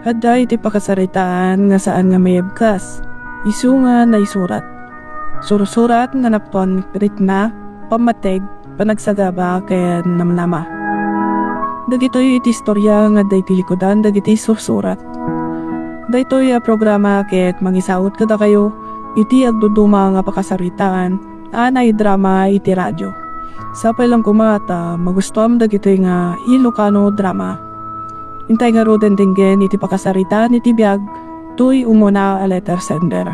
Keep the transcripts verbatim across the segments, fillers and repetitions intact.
Adda iti pakasaritaan nga saan nga mayabkas, isu nga naisurat. Sursurat nga nappuan ritna, pammateg, panagsagaba, ken namnama. Dagitoy iti istoria nga adda iti likudan dagiti sursurat. Daytoy a programa ket mangisaut kadakayo iti agduduma nga pakasaritaan a naidrama iti radio. Sapay lang koma ta magustuam dagitoy nga Ilocano drama. Intay ngaruden denggen iti pakasaritaan iti biag toy umuna a letter sender.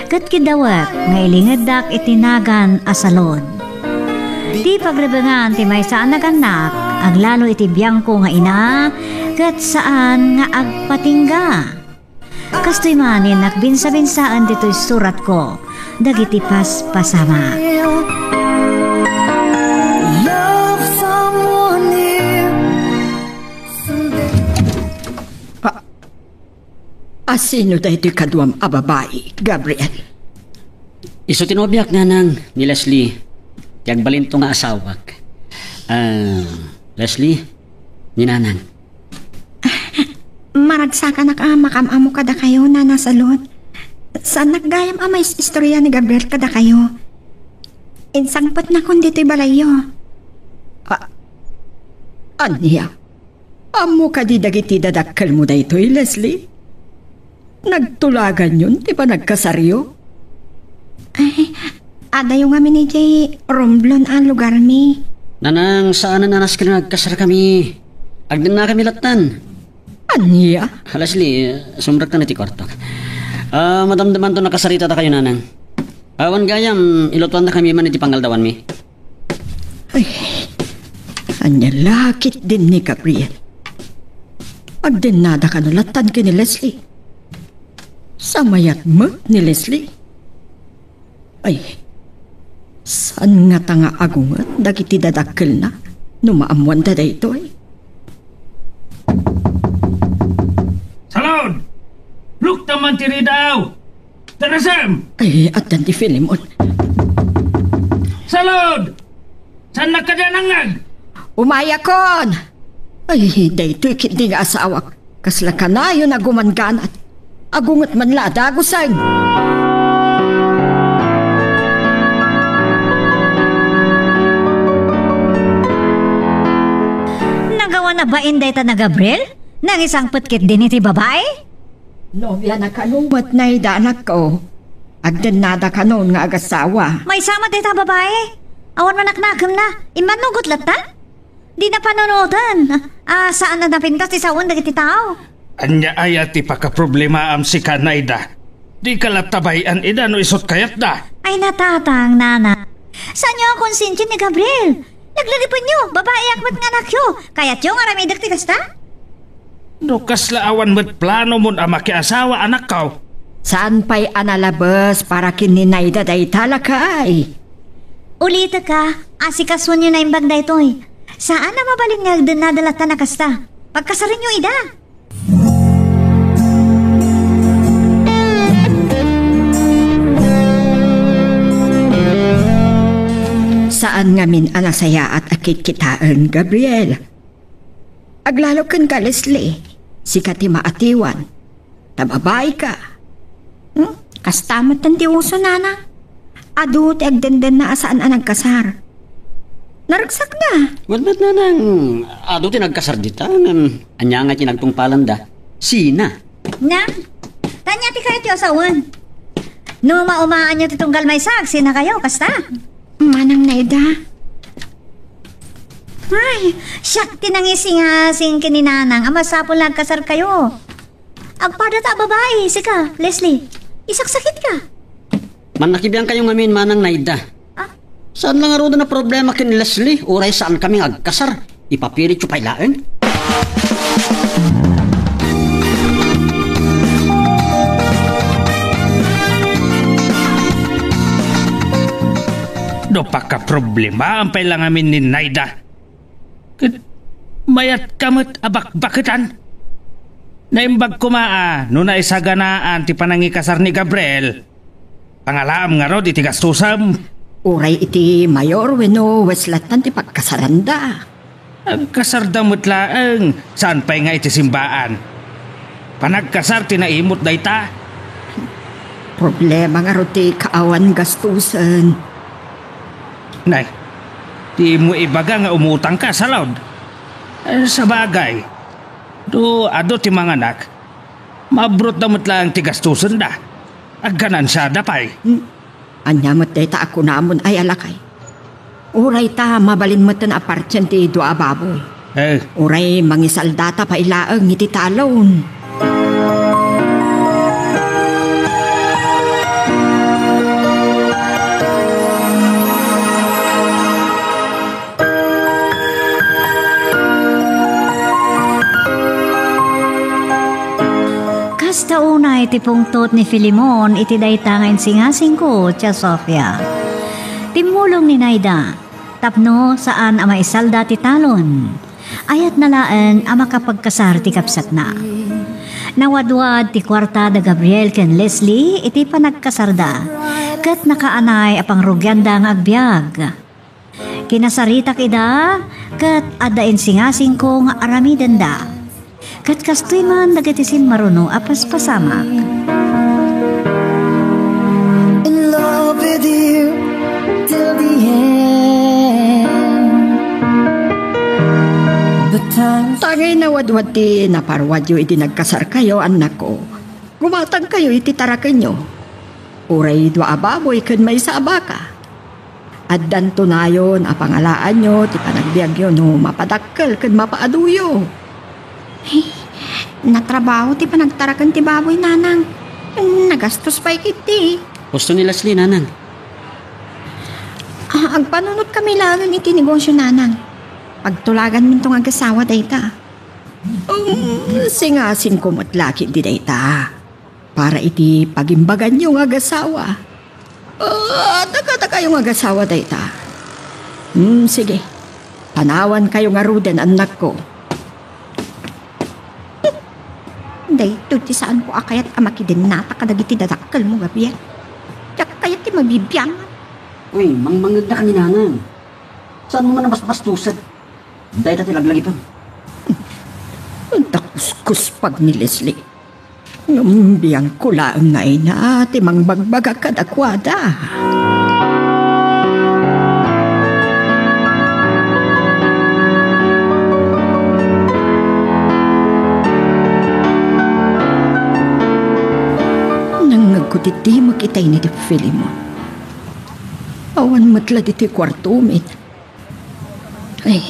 Ket kiddawek nga ilingeddak iti nagan a salud. Ti pagrebengan ti maysa a nagannak, aglalo iti biangko nga ina, ket saan nga agpatingga. Kastoy manen nakbinsa-binsaen ditoy suratko dagiti paspasamak. Love someone new. A, a sino daytoy kaduam a babai, Gabriel? Isu ti nobiak, nanang, ni Leslie. Ti agbalinto nga asawak. Ah, Leslie, ni nanang. Maragsakanak a makam-ammo kadakayo, Nana Salud. Saannak gayam a mais-istorya ni Gabriel kadakayo. Insangpetnakon ditoy balayyo. A-, ania? Ammo kadi dagiti dadakkelmo daytoy, Leslie? Nagtulaganyon ti panagkasaryo? Ay, adayo ngamin idiay Romblon a lugarmi. Nanang, saanen a nasken nga agkasarkami. Agdennakami lattan. Ania? Leslie, sumrektan iti kuartok. Ah, madamdamanto nakasaritada kayo, nanang. Awan gayam, ilutuannakami man iti pangaldawanmi. Ay, ania la ketdin ni Gabriel? Agdennada kano lattan ken ni Leslie? Sa mayat met ni Leslie? Ay, saan ngata nga agunget dagiti dadakkelna no maammoanda daytoy? Salud! Lukta man ti ridaw! Tarasem! Ay, addan ti Filemon. Salud! Saannak kadi a nangngeg? Umayakon! Ay, daytoy ketdi nga asawak. Kasla kanayon a gumangganat. Agunget man la a dagusen. Nagawan a bain dayta na Gabriel? Nangisangpet ketdin iti babai? Nobiana kano met, Naida, anakko. Agdennada kanon nga agasawa. Maysa met dayta a babai? Awan man naknakemna. Immannugot latta? Dina panunoten. Ah, saan a napintas ti sawen dagiti tao. Ania aya ti pakaproblemaam sika, Naida? Dika latta bay-an ida no isut kayatda. Ay, natatang, nana. Saanyo a konsensia ni Gabriel? Laglagipenyo, babaiak met nga anakyo. Kayatyo nga aramidek ti kasta? No kasla awan met planomon a makiasawa, anakko. Saan pay a nalabes para ken ni Naida dayta, lakay? Ulitek a, asikasuenyo naimbag daytoy. Saan a mabalin nga agdennada latta a kasta. Pagkasarenyo ida. Saan ngamin a nasayaat a kitkitaen, Gabriel. Aglalo kenka, Leslie, sika ti maatiwan. Ta babai ka. Hmm? Kasta met ti uso, nana. Adu ti agdendenna a saan a nagkasar. Naragsak na. Wen met, nanang, adu ti nagkasar dita, ngem ania nga ti nagtungpalanda? Sina? Nang, tanya ti kayatyo a sawen. No maumaanyo ti tunggal maysa, agsinakayo, kasta? Manang Naida. Ay, siak ti nangisingasing ken ni Nanang a masapul nga agkasarkayo. Agpada ta a babai, sika, Leslie. Isaksakitka. Mannakibiangkayo ngamin, Manang Naida. Ah? Saan la ngaruden a problema ken ni Leslie, uray saan kami nga agkasar. Ipapirityo pay laeng. No pakaproblemaam pay la ngamin ni Naida. Ket mayatka met a bakbaketan. Naimbag koma a no naisaganaan ti panangikasar ni Gabriel, pangalaam ngarud iti gastusem. Uray iti mayor wenno wes lattan ti pagkasaranda. Agkasarda met laeng, saan pay nga iti simbaan. Panagkasar ti naimut dayta. Problema ngarud ti kaawan gastusen. Nay, dimo ibaga nga umutangka, salud. Eh, sabagay, do adu ti manganak, mabrutda met laeng ti gastusenda. Agganansiada pay. Hmm. Ania met dayta a kunamon ay a lakay? Uray ta mabalin metten a partien ti dua a baboy. Eh. Uray mangisaldata pay laeng iti talon. Kasta unay ti pungtot ni Filemon iti dayta nga insingasingko, Tia Sofia. Timmulong ni Naida tapno saan a maisalda ti talon. Ayatna laeng a makapagkasar ti kabsatna. Nawadwad ti kuarta da Gabriel ken Leslie iti panagkasarda, ket nakaanay a pangrugianda nga agbiag. Kinasaritak ida, ket adda insingasingko nga aramidenda. Ket kastoy man dagiti simmaruno a paspasamak. In love with you till the end. But time. Tangay nawadwad ti naparuadyo idi nagkasarkayo, annakko. Gumatangkayo iti tarakenyo. Uray dua a baboy ken maysa a baka. Addanto nayon a pangalaanyo ti panagbiagyo no mapadakkel ken mapaaduyo. Ay, natrabaho ti panagtaraken ti baboy, nanang. Nagastos pay ketdi. Husto ni Leslie, nanang. Ah, agpanunotkami laengen iti negosio, nanang. Pagtulaganminto nga agasawa dayta. Um, singasingko met la ketdi dayta. Para iti pagimbaganyo nga agasawa. Ah, dakadakayo nga agasawa dayta. Hmm, sige. Panawankayo ngaruden, annakko. Daytoy ti saanko a kayat a makidennata kadagiti dadakkelmo, Gabriel. Diak kayat ti mabibiangan. Uy, mangmangngegda kaniana. Saanmo man a basbastusen? Dayta ti laglagipem. Anta kuskuspag ni Leslie. Ngem biangko laeng nga ina ti mangbagbaga kadakuada. Nangngegko ti timek itay ni Filemon. Awan met la ditoy kuartomi. Ay,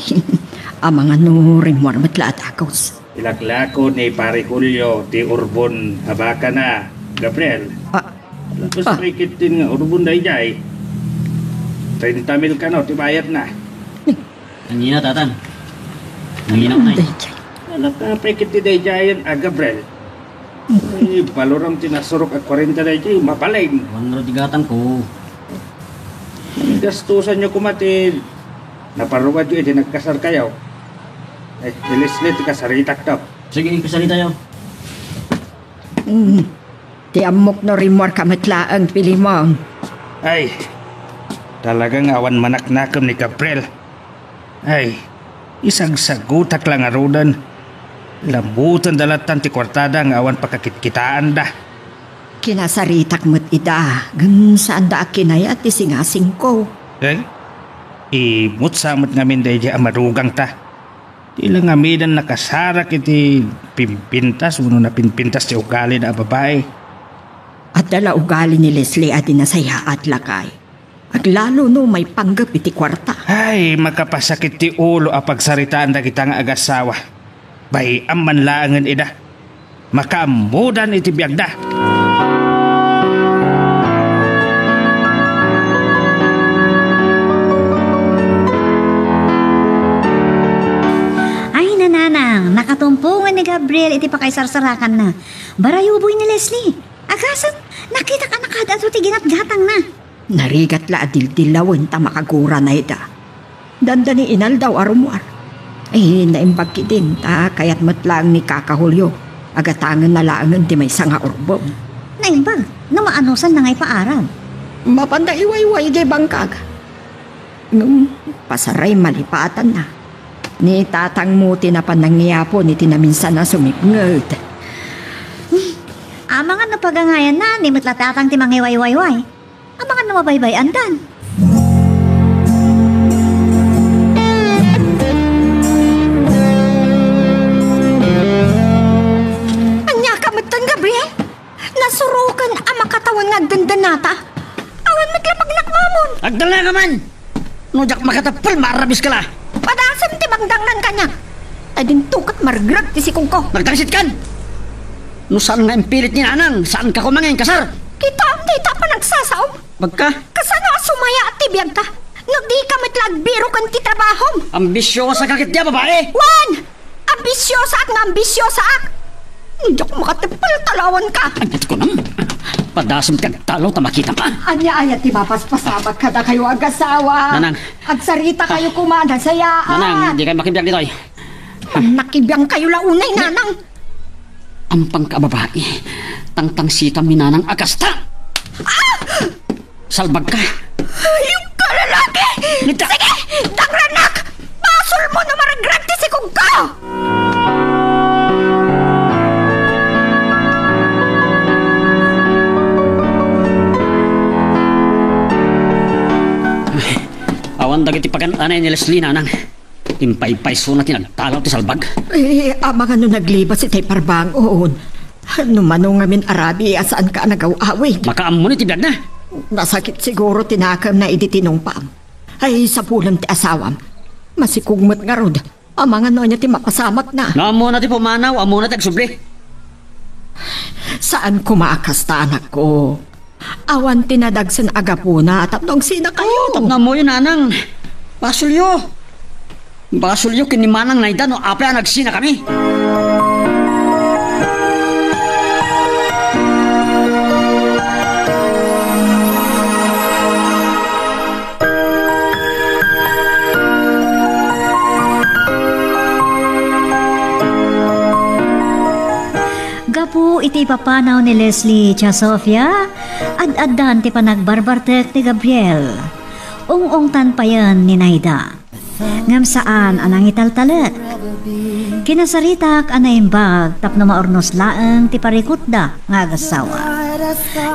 amangan no rimmuar met la a dagus. Ilaklako ni Pare Julio ti urbon a bakana, Gabriel. Ah. Lapus Ah. pay ketdin nga urbon daydiay. Trenta mil kano ti bayadna. Nangina, tatang. Nangina, nay. Daydiay. Alak pay ketdi daydiayen a Gabriel. Ay, baluram ti nasurok a kuarenta daydiay, mabalin. Awan ngarud ti gatangko. Gastusanyo koma ti naparuadyo idi nagkasarkayo. Ay, ni Leslie ti kasaritakto. Sige, kasaritayo. Mm. Ti ammok no rimmuarka met laeng, Filemon. Ay, talaga nga awan manaknakem ni Gabriel. Ay, isagsagutak la ngaruden. Lammutenda lattan ti kuartada nga awan pakakitkitaanda. Kinasaritak met ida, ngem saanda a kinayat ti singasingko. Eh? Imut sa met ngamin daydiay a marugangta. Ti la ngaminen nakasarak iti pimpintas wenno napimpintas ti ugalida a babai. Adda la ugali ni Leslie a di nasayaat, lakay. Aglalo no maipanggep iti kuarta. Ay, makapasakit ti ulo a pagsaritaan dagita nga agasawa. Bay-am man laengen ida. Makaammodan iti biagda. Ay, nananang, nakatumpongan ni Gabriel iti pakaisarsarakanna. Barayuboy ni Leslie. Agasem, nakitak a nakaad-adu ti ginatgatangna. Narigat la a dildillawen ta makagura, Naida. Dandani inaldaw a rummuar. Ay, naimbag ketdin ta kayat met laeng ni Kaka Julio a gatangenna laengen ti maysa nga urbon. Naimbag? No maanusanna nga ipaarab? Mapanda iwaywaay idiay bangkag. Ngem, pasaray malipatanna. Ni tatangmo ti napan nangyapon iti naminsan a sumipnget. Amangan no pagangayanna, ni met la tatang ti mangiwaywayway. Amangan no mabaybay-andan. Ania ka metten, Gabriel? Nasuroken a makatawen nga agdendennata. Awan met la pagnakmamon. Agdala ka man! No diak makatappel, maarabis ka la. Padasem ti mangdangnan kaniak. Ta dinto ket maregreg ti sikogko. Nagtangsit kan! No saan nga impilit ni Nanang, saan ka koma nga inkasar? Kita, dita pa nagsasaom. Bagka? Kasano a sumayaat ti biagta? No di ka met la agbiro ken ti trabahom. Ambisiosa ka ket dia, babae! Wen! Ambisiosaak nga ambisiosaak! Diak makatappel, talawanka! Ania ti kunam? Padasem ti agtalaw ta makitam, a? Ania aya ti mapaspasamak kadakayo agasawa? Nanang. Agsarita kayo koma, nasayaan. Nanang, di kayo makibiag ditoy. Nakibiang kayo la unay, Nanang. Ampang ka a babae. Tangtangsitam ni Nanang a kasta! Ah! Salbag ka. Hayop ka, lalaki! Nita- Sige! Dangranak! Basol mo no maregreg ti sikogko! Awan dagiti pagan-anay ni Leslie, Nanang. Impaypaysona ti nagtalaw ti salbag. Eh, amangan no naglibas itay parbangon. No mano ngamin arabi a saan ka a nagaw-awig. Makaammo ni ti biagna. Nasakit siguro ti nakemna idi tinungpam. Ay, sapulan ti asawam. Masikog met ngarud. Amangan no ania ti mapasamakna. No ammona ti pumanaw, ammona ti agsubli. Saan koma a kasta, anakko. Awan ti nadagsen a gapuna tapno agsina kayo. Oh, tapno ammoyo, Nanang. Basolyo. Basolyo ken ni Manang Naida no apay a nagsinakami. Gapu iti ipapanaw ni Leslie ken Sofia, ad-addan ti panagbarbartek ni Gabriel. Ung-ungtan payen ni Naida. Ngem saan a nangitaltalek. Kinasaritak a naimbag tapno maurnos laeng ti parikutda nga agassawa.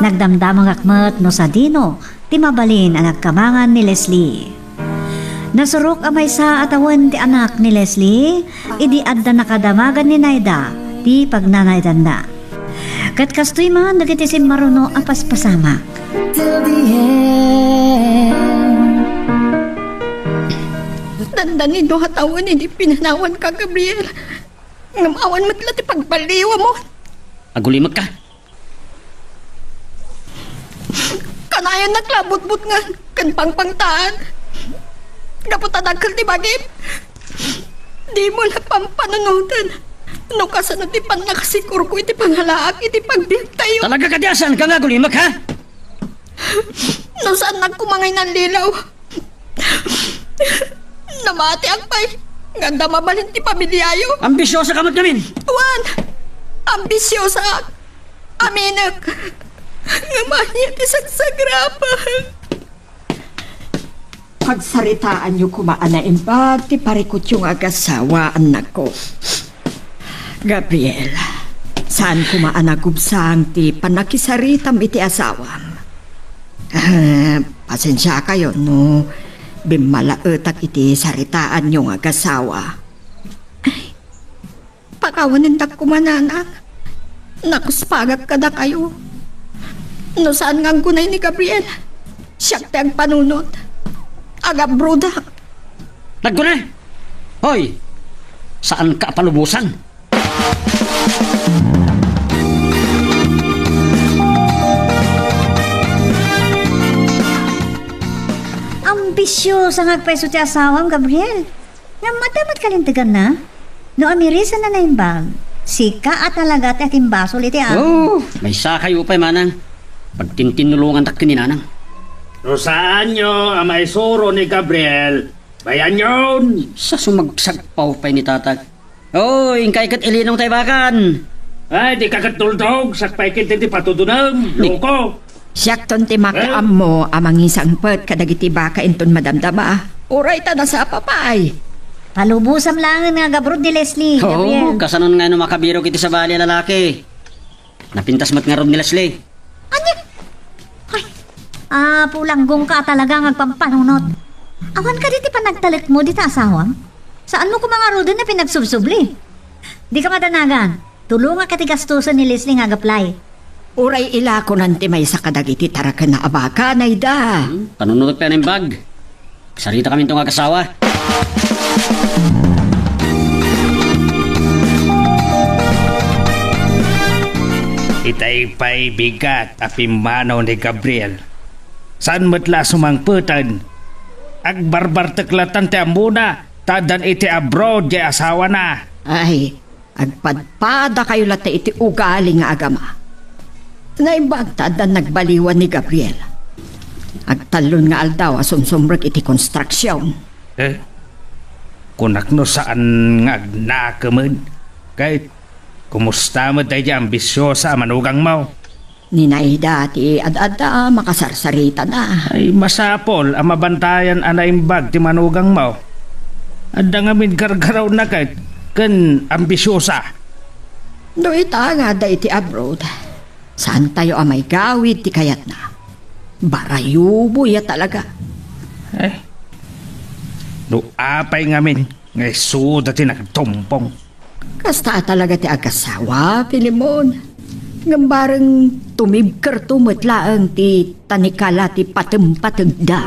Nagdamdamagak met no sadino ti mabalin a nagkamangan ni Leslie. Nasurok a maysa a tawen ti anak ni Leslie idi adda nakadamagan ni Naida ti pagnanaidanna. Ket kastoy man dagiti simmaruno a paspasamak. Till the end. Dandani dua tawen idi pinanawanka, Gabriel. Ngem awan met la ti pagballiwamon. Agulimekka. Kanayon naklabutbutngan ken pangpangtaan. Gapu ta dakkel ti bagim. Dimo la pampanunoten no kasano ti pannakasikurko iti pangalaak iti pagbiagtayo. Talaga kadi a saanka nga agulimek, ha? No saannak koma nga inallilaw, namatiak pay nga adda mabalin ti pamiliayo. Ambisiosa ka met ngamin. Wen, ambisiosaak. Aminek. Ngem ania ti sagsagrapak? Pagsaritaanyo koma a naimbag ti parikutyo nga agassawa, annakko. Gabriel, saan koma a nagubsang ti pannakisaritam iti asawam. Ah, pasensiakayo no bimmalaetak iti saritaanyo nga agassawa. Pakawanendak koma, Nanang. Nakuspagak kadakayo. No saan nga aggunay ni Gabriel, siak ti agpanunot. Agabrodak. Naggunay! Hoy! Saanka a palubosan? Ambisiosa nga agpayso ti asawam, Gabriel. Ngem adda met kalinteganna? No amirisan a naimbag, sika a talaga ti akimbasol iti amin. Oh, maysa kayo pay, Manang. Pagtintinnulongantak ken ni Nanang. No saanyo a maisuro ni Gabriel, bayanyon! Sa sumagsagpaw pay ni Tatag. Oh, inkay ket ilinong tay bakan. Ay, di ka ket tuldog, sakbay ket ti patudunem, Di- loko. Siakton ti makaammo a mangisangpet kadagiti baka inton madamdama. Uray ta nasapa pay. Palubosam laengen nga agabrod ni Leslie, Oo, Gabriel. Kasanon nga no makabirok iti sabali a lalaki? Napintas met ngarud ni Leslie. Ania? Ay, Apo, langgongka talaga nga agpampanunot. Awan kadi ti panagtalekmo dita asawam? Saanmo koma ngaruden a pinagsubsubli? Dika madanagan. Tulongak iti gastosen ni Leslie nga ag-apply. Uray ilakonan ti maysa kadagiti taraken a baka, Naida. Hmm, panunotek pay a naimbag. Saritakaminto nga agasawa. Itay pay bigat a pimmanaw ni Gabriel. Saan met la a sumangpeten? Agbarbartek latan ti ammona, ta addan iti abroad ti asawana. Ay, agpadpadakayo latta iti ugali nga agama. Naimbag ta addan nagbaliwan ni Gabriel. Agtallon nga aldaw a sumsumrek iti konstruksion. Eh, kunak no saan nga agnakemen. Kay, kumusta met daydi ambisiosa a manugangmo? Ni Naida ti ad-adda a makasarsaritana. Ay, masapul a mabantayan a naimbag ti manugangmo. Adda ngamin gargarawna ket ken ambisiosa. No ita nga adda iti abroad, saantayo a maigawid ti kayatna. Barayubo ya talaga. Eh, no apay ngamin nga isuda ti nagtumbong. Kasta talaga ti agasawa, Filemon. Ngem bareng tumibkerto met laeng ti tanikala ti patempategda.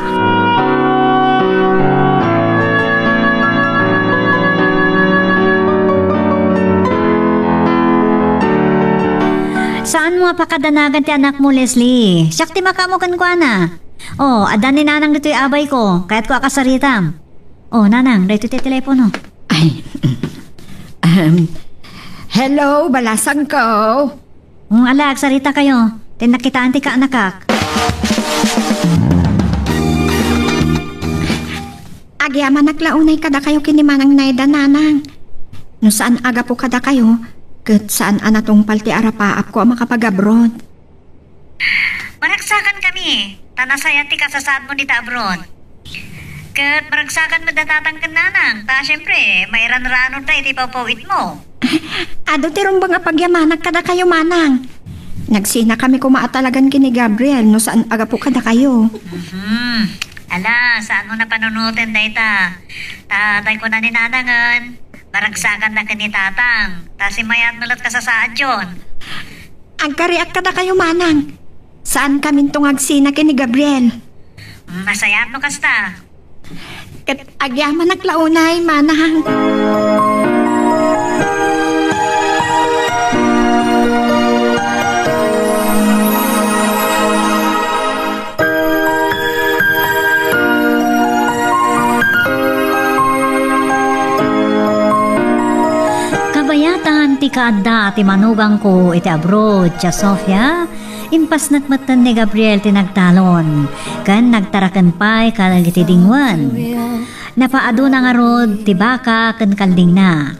Saanmo a pakadanagan ti anakmo, Leslie. Siak ti makaammo kenkuana. Oh, adda ni Nanang ditoy abayko. Kayatko a kasaritam. Oh, Nanang, daytoy ti telepono. Ay, ahem. Hello, balasangko. Mm, ala, agsaritakayo. Ti nakitaan ti kaanakak. Agyamanak la unay kadakayo ken ni Manang Naida, Nanang. No saan a gapu kadakayo, ket saan a natungpal ti arapaapko a makapag-abroad. Maragsakan kami, ta nasayaat ti kasasaadmo dita abroad. Ket maragsakan met da Tatang ken Nanang, ta siempre, mairanranodda iti pawpawidmo. Adu ti rumbeng a pagyamanak kadakayo, Manang. Nagsinakami koma a talagan ken ni Gabriel no saan a gapu kadakayo. Mhm. Ala, saanmo a panunoten dayta. Ta, tay kuna ni Nanangen, maragsakan da ken ni Tatang. Ta simmayaat met la ti kasasaadyon. Agkariak kadakayo, Manang. Saankaminto nga agsina ken ni Gabriel. Masayaat no kasta. Ket agyamanak la unay, Manang. Kabayatan ti kaadda ti manugangko iti abroad, Tia Sofia, impasnek metten ni Gabriel ti nagtalon, ken nagtaraken pay kadagiti dingwen. Napaaduna ngarud ti baka ken kaldingna.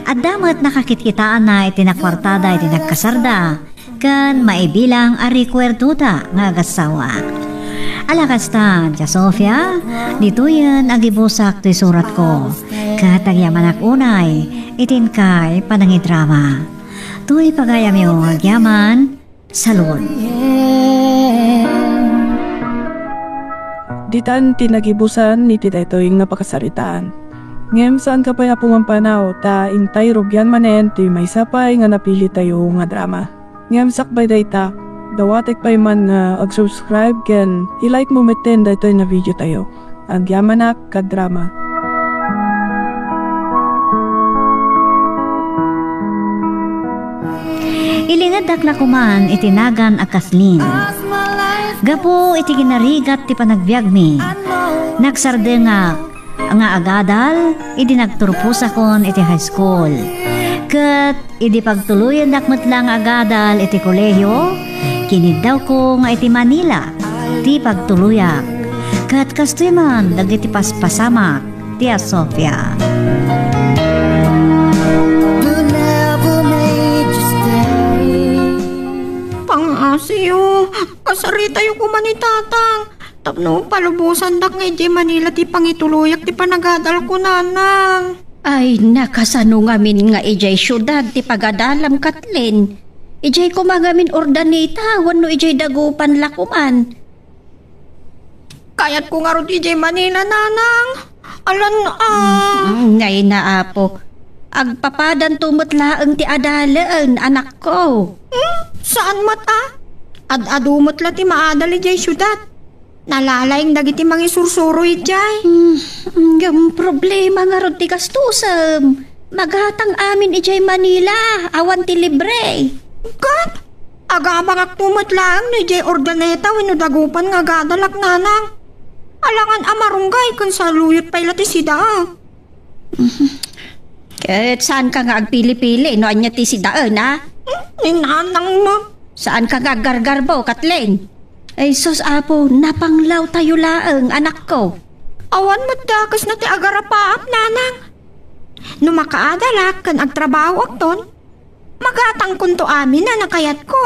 Adda met nakakitkitaanna iti nakuartada iti nagkasarda, ken maibilang a rekuerdoda nga agassawa. Ala kasta, Tia Sofia, ditoyen agibusak toy suratko, ket agyamanak unay iti inkay panangidrama. Toy pagayamyo nga agyaman, salud. Ditan ti nagibusan iti daytoy nga pakasaritaan. Ngem saanka pay a pumampanaw, ta intay rugian manen ti maysa pay nga napilitayo nga drama. Ngem sakbay dayta, dawatek pay man nga ag-subscribe ken i-like mo metten daytoy nga video tayo. Agyamanak kadrama. Ilingeddak la koman iti nagan a Kathleen. Gapu iti ginarigat ti panagbiagmi, nagsardengak nga agadal idi nagturposakon iti high school. Ket idi pagtuloyendak met la nga agadal iti kolehiyo, kiniddawko nga iti Manila ti pagtuloyak. Ket kastoy man dagiti paspasamak, Tia Sofia. Pangasiyo, Saritayo koma ni Tatang. Tapno palubosandak nga idiay Manila ti pangituloyak ti panagadalko, Nanang. Ay, nakasano ngamin nga idiay siudad ti pagadalam, Kathleen? Idiay koma ngamin Urdaneta wenno idiay Dagupan la koman? Kayatko ngarud idiay Manila, Nanang. Alan, ah. Mm, mm, ngay na, Apo. Agpapadanto met laeng ti adalen, anakko. Hmm? Saan met, a? Ad-adu met la ti maadal idiay siudad. Nalalaing dagiti mangisursuro idiay. Hmm, ngem problema ngarud ti gastusem. Magatang amin idiay Manila, awan ti libre. Ket, agabagakto met laeng no idiay Urdaneta wenno Dagupan nga agadalak, Nanang. Alangan a marunggay ken saluyot pay la ti sidaek. Ket saanka nga agpili-pili no ania ti sidaen, a? Hmm, ni Nanang met. Saanka nga aggargarbo, Kathleen? Ay sus, Apo, napanglawtayo laeng, anakko. Awan met dakesna ti agarapaap, Nanang. No makaadalak ken agtrabahoakton, magatangkonto amin a nakayatko.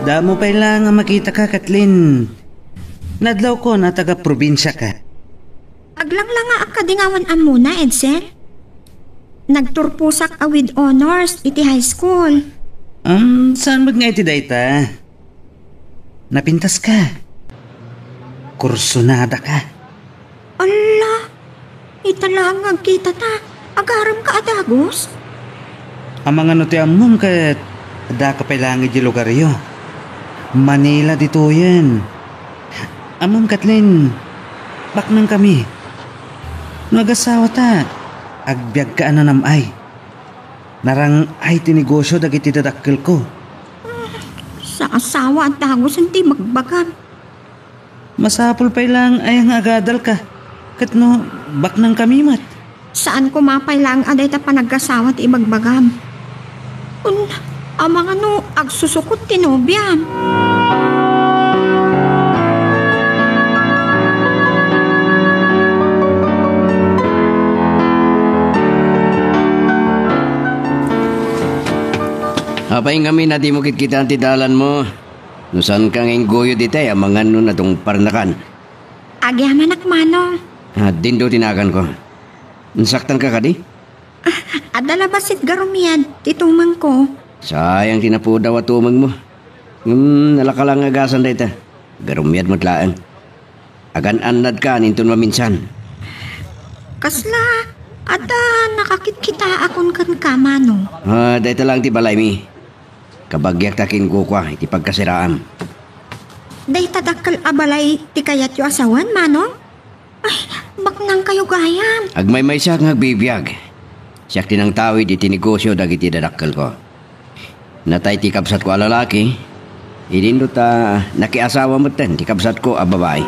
Damo pay la nga makitaka, Kathleen. Nadlawkon a taga-probinsiaka. Aglanglangaak kadi nga awan ammona, Edsel. Nagturposak a with honors iti high school. Um, saan met nga iti dayta? Napintaska. Kursunadaka. Alla, ita laeng nga agkitata. Agaremka a dagus? Amangan no ti ammom ket addaka pay laeng idiay lugaryo. Manila ditoyen. Ammom, Kathleen, baknangkami. No agasawata, agbiagka a nanam-ay. Narang-ay ti negosio dagiti dadakkelko. Saasawa a dagusen ti ibagbagam. Masapul pay laeng aya nga agadalka, ket no baknangkami met. Saan koma pay laeng a dayta panaggasawa ti ibagbagam. Kun, amangan no agsusukot ti nobiam. Apay ngamin a dimo kitkitaan ti dalanmo? No saanka nga ingguyod itay, amangan no natungparnakan. Agyamanak, Manong. Ah, dindo ti naganko. Nasaktanka kadi? Adda la bassit nga rumiad ti tumengko. Sayang ti napudaw a tumengmo. Ngem, nalaka la nga agasan dayta. Nga rumiad met laeng. Agan-annadkan inton maminsan. Kasla, adda nakakitkitaakon kenka, Manong. Ah, dayta laeng ti balaymi. Kabagiak ta kinkukua iti pagkasiraam. Dayta dakkel a balay ti kayatyo a sawen, Manong? Ay, baknangkayo gayam. Agmaymaysaak nga agbibiag. Siak ti nangtawid iti negosio dagiti dadakkelko. Natay ti kabsatko a lalaki, idinno ta nakiasawa metten ti kabsatko a babai.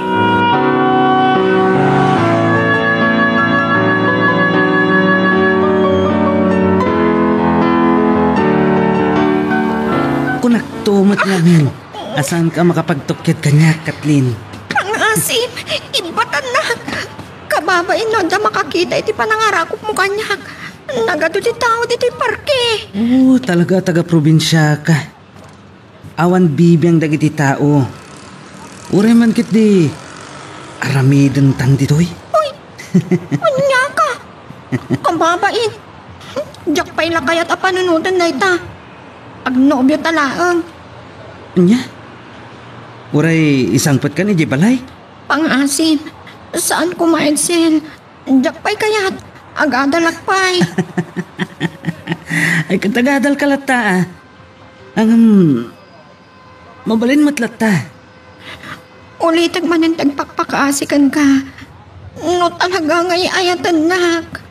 Kunakto met ngamin. A saanka makapagtukked kaniak, Kathleen? Pangasim, ibbatannak. Kababain no adda makakita iti panangarakupmo kaniak. Nagadu ti tao ditoy parke. Oo, talaga a taga-probinsiaka. Awan bibiang dagiti tao. Uray man ketdi, aramidentan ditoy. Uy, ania ka? Kababain. Diak pay la kayat a panunoten dayta. Agnobiota laeng. Ania? Uray isangpetkan idiay balay? Pangasim, saan koma, Edsel. Diak pay kayat. Agadalak pay. Ay, ket agadalka latta, a. Ngem, mabalin met latta. Ulitek manen ti agpakpakaasi kenka. No talaga nga ay-ayatennak.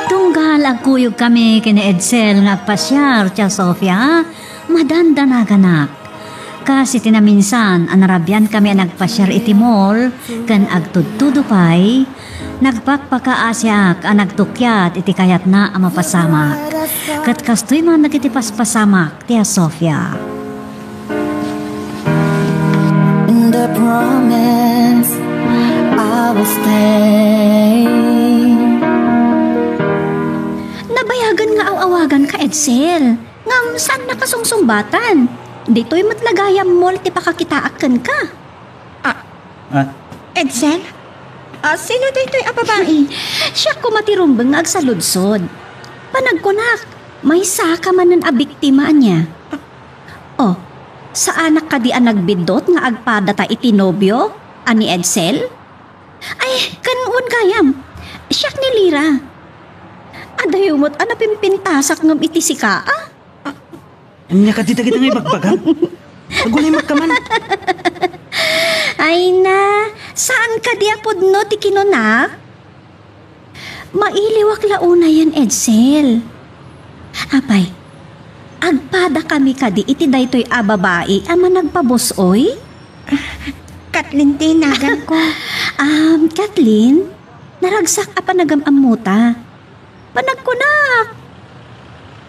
Tunggal agkuyogkami ken ni Edsel nga agpasiar, Tia Sofia, madandanaganak. Kas iti naminsan a narabiankami a nagpasiar iti mall ken agtudtudo pay, nagpakpakaasiak a nagtukyat iti kayatna a mapasamak. Ket kastoy man dagiti paspasamak ti a Sofia. And I promise I will stay. Nabayagan nga aw-awaganka, Edsel. Ngem saan nakasungsungbatan? Ditoy met la gayam mall ti pakakitaak kenka. Ah, Ah. Edsel? Ah, sino daytoy a babai? Siak koma ti rumbeng nga agsaludsod. Panagkunak, maysaka manen a biktima ania? Oh, saanak kadi a nagbiddut nga agpadata iti nobio a ni Edsel? Ay, ken wen gayam, siak ni Lira. Adayo met a napimpintasak ngem iti sika, a? Ania kadi dagita nga ibagbagam? Agulimek ka man. Ay na, saan kadi a pudno ti kinunak? Mailiwak la unayen, Edsel. Apay, agpadakami kadi iti daytoy a babai a managpabus-oy? Kathleen ti naganko. Um, Kathleen, naragsak a panagam-ammota. Panagkunak,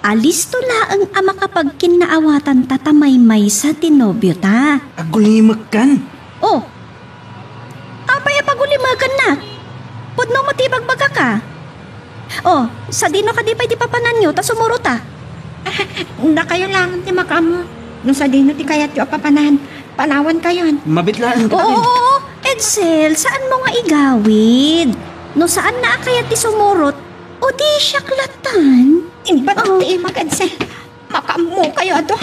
alisto laeng a makapagkinnaawatanta ta maymaysa ti nobiota. Agulimekkan. Oh, apay a pagulimekennak? Pudno met ti ibagbagaka. Oh, sadino kadi pay ti papananyo ta sumurota? Dakayo laeng ti makaammo no sadino ti kayatyo a papanan. Panawankayon. Mabit laeng Oo, kami. Oo, Edsel, saanmo nga igawid. No saanna a kayat ti sumurot, o di siak latan. Imbatak Oo. Ti imag, Edsel. Makaammokayo adu.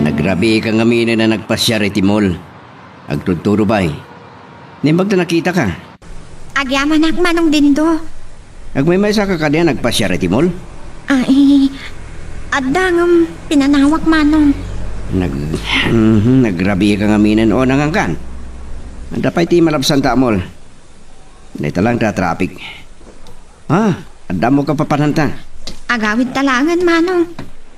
Nagrabiika ngaminen a nagpasiar iti mall. Agtudtudo pay. Naimbag ta nakitaka. Agyamanak, Manong Dindo. Agmaymaysaka kadi a nagpasiar iti mall? Ay, adda ngem pinanawak, Manong. Nag-, mhm, nagrabiika ngaminen o nangankan. Adda pay ti malabsanta a mall. Dayta lang ta traffic. Ah, adda mo kapapananta. Agawid ta laengen, Manong.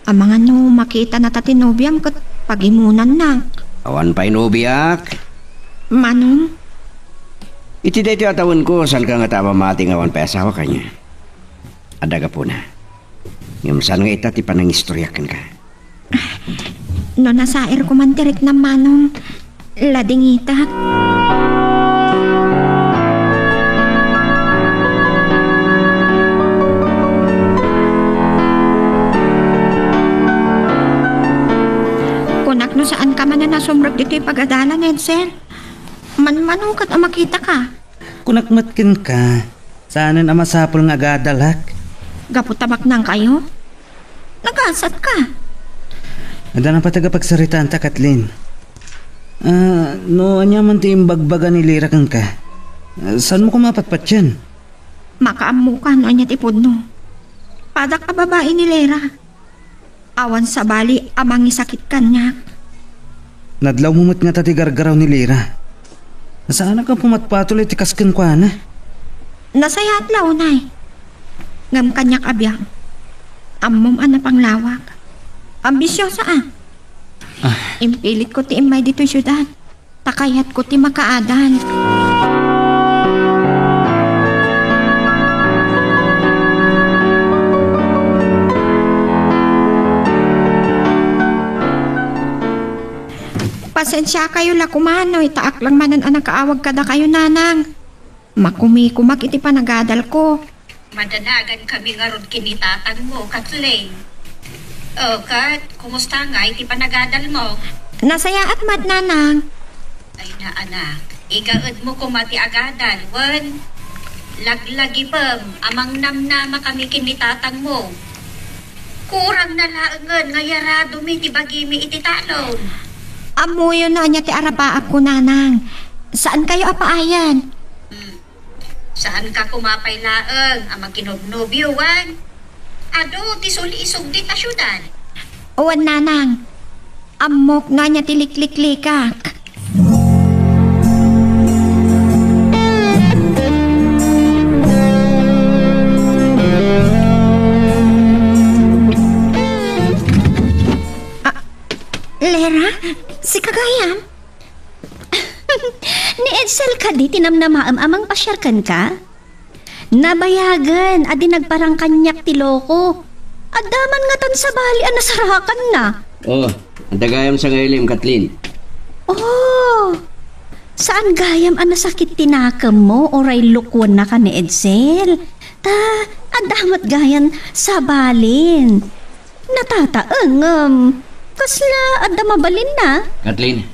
Amangan no makitana ta ti nobiam ket pagimunannak. Awan pay nobiak. Manong? Iti daytoy a tawenko, saanka ngata a mamati nga awan pay asawa kaniak? Adda gapuna. Ngem saan nga ita ti panangistoriak kenka? No nasairko man ti riknam, Manong, ladingitak. Kunak no saanka manen a sumrek ditoy pagadalan, Edsel. Manmano ket a makitaka. Kunak met kenka, saanen a masapul nga agadalak. Gapu ta baknangkayo? Nagasatka. Adda napateg a pagsaritaanta, Kathleen. Ah, no ania man ti imbagbaga ni Lira kenka, ah, saanmo koma a patpatien? Makaammoka no ania ti pudno. Padak a babai ni Lira. Awan sabali a mangisakit kaniak. Nadlawmo met ngata ti gargaraw ni Lira. Saanak a pumatpatol iti kas kenkuana. Nasayaat la unay. Ngem kaniak a biag, ammom a napanglawak. Ambisiosa a. Ah. Impilitko ti immay ditoy siudad. Ta kayatko ti makaadal. Pasensiakayo la koma no itaak lang manen a nakaawag kadakayo, Nanang. Makumikumak iti panagadalko. Madanagankami ngarud ken ni tatangmo, Kathleen. O, ket, kumusta ngay ti panagadalmo? Nasayaat met, Nanang. Ay na, anak, igaedmo koma ti agadal, wen laglagipem a mangnamnamakami ken ni tatangmo. Kurang na laengen nga yaradomi ti bagimi iti talon. Ammoyo no ania ti arapaapko, Nanang. Saankayo a paayen. Hmm. Saanka koma pay laeng a makinobnobio, wen? Adu ti sulisog dita siudad. Wen, Nanang. Ammok no ania ti likliklikak. Lera, sika gayam? Ni Edsel kadi ti namnamaem a mangpasiar kenka? Nabayagen a di nagparang kaniak ti loko. Adda man ngatan sabali a nasarakanna. Oh, adda gayam sangailim, Kathleen. Oh, saan gayam a nasakit ti nakemmo uray lukuennaka ni Edsel? Ta, adda met gayan sabalin. Natataeng, ngem kasla adda mabalinna? Kathleen,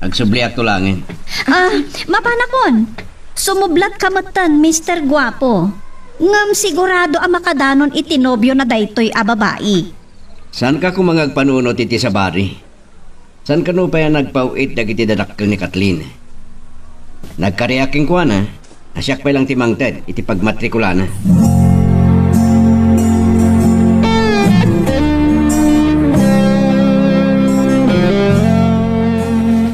agsubliakto laengen. Ah, mapanakon. Sumublatka metten, Mister Guapo. Ngem sigurado a makadanon iti nobiona daytoy a babai. Saanka koma nga agpanunot iti sabali? Saan kano pay a nagpaw-it dagiti dadakkel ni Kathleen? Nagkariak kenkuana, a siak pay lang ti mangted iti pagmatrikulana.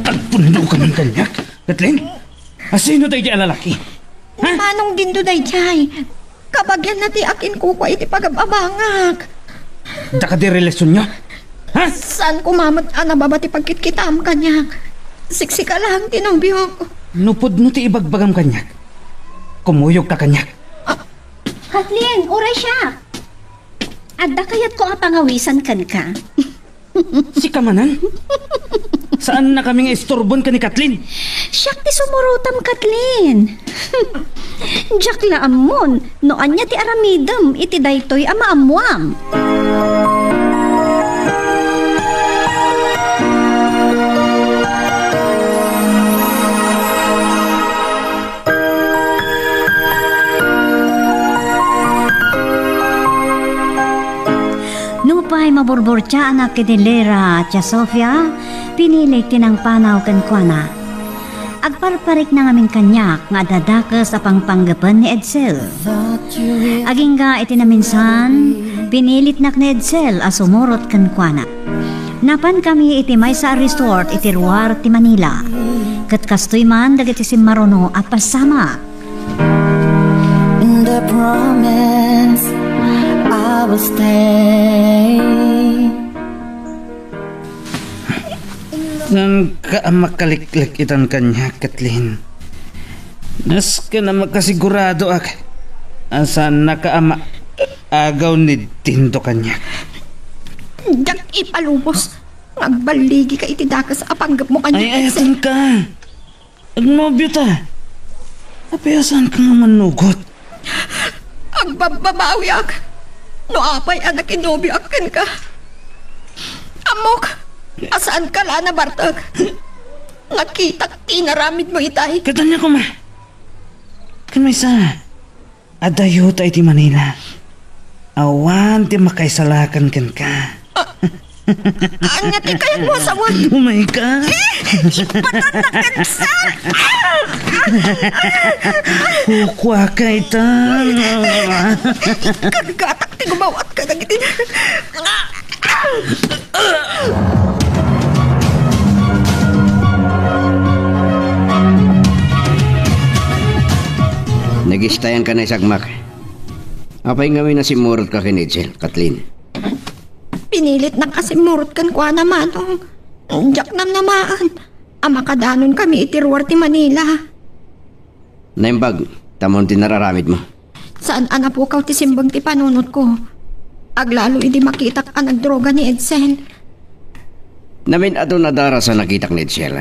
Agpundo ka man kaniak, Kathleen? Asino daydi a lalaki? Ha? Ni Manong Dindo daydiay. Kabagianna ti akinkukua iti pagab-abangak. Daka di relasionyo? Ha? Saan koma met a nababa ti pagkitkitaam kaniak? Siksika laeng ti nobiok. No pudno ti ibagbagam kaniak, kumuyogka kaniak. Ah. Kathleen, uray siak. Adda kayatko a pangawisan kenka. Sika manen? Saannakami nga isturbon ken ni Kathleen. Siak ti sumurotam, Kathleen. Diak la ammon no ania ti aramidem iti daytoy a maammoam. Nupay maburburtiaanak iti Lera, Tia Sofia, pinilik ti nangpanaw kenkuana. Agparparikna ngamin kaniak nga adda dakes a pangpanggepen ni Edsel. Agingga iti naminsan, pinilitnak ni Edsel a sumurot kenkuana. Napankami iti maysa a resort iti ruar ti Manila. Ket kastoy man dagiti simmaruno a pasamak. And I promise I will stay. Saanka a makaliklik itan kaniak, Kathleen. Nasken a makasiguradoak a saannaka a maagaw ni Dindo kaniak. Diak ipalubos nga agballigika iti dakes a panggepmo kaniak, Edsel. Ay, ayatenka. Agnobiota. Apay a saanka nga mannugot? Agbabbabawiak no apay a nakinobioak kenka. Ammok a saanka la a nabartek. Nakitak ti inaramidmo itay. Ket ania koma? Ken maysa, adayo ta iti Manila. Awan ti makaisalakan kenka. Ah, ania ti kayatmo a sawen? Umayka. Eh, ipatannak kenka! Kukuaka ita. Ikargatak ti gumawat kadagiti. Nagistayanka, naisagmak. Apay ngamin a simmurotka ken Edsel, Kathleen? Pinilitnak a simmurot kenkuana, Manong. Diak namnamaen a makadanonkami iti ruar ti Manila. Naimbag, ta ammom ti nararamidmo. Saan a napukaw ti simbeng ti panunotko. Aglalo idi makitak a nagdroga ni Edsel. Namin-adun a daras a nakitak ni Edsel.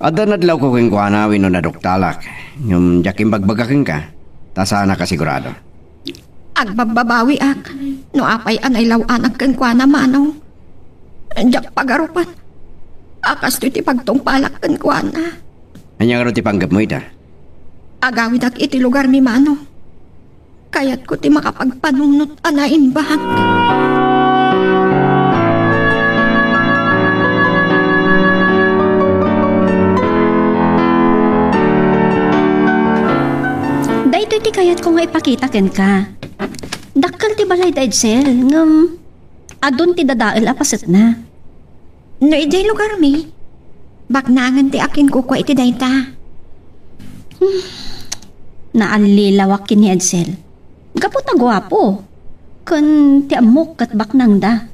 Adda nadlawko kenkuana wenno naduktalak, ngem diak imbagbaga kenka, ta saanak a sigurado. Agbabbabawiak no apay a nailaw-anak kenkuana, Manong. Diak pagarupan a kastoy ti pagtungpalak kenkuana. Ania ngarud ti panggepmo ita? Agawidak iti lugarmi, Manong. Kayatko ti makapagpanunot a naimbag. Daytoy ti kayatko nga ipakita kenka. Dakkel ti balay da Edsel, ngem adun ti dadael a pasetna. No idiay lugarmi, baknangen ti akinkukua iti dayta. Hmm. Naallilawak ken ni Edsel. Gapu ta guapo. Ken ti ammok ket baknangda.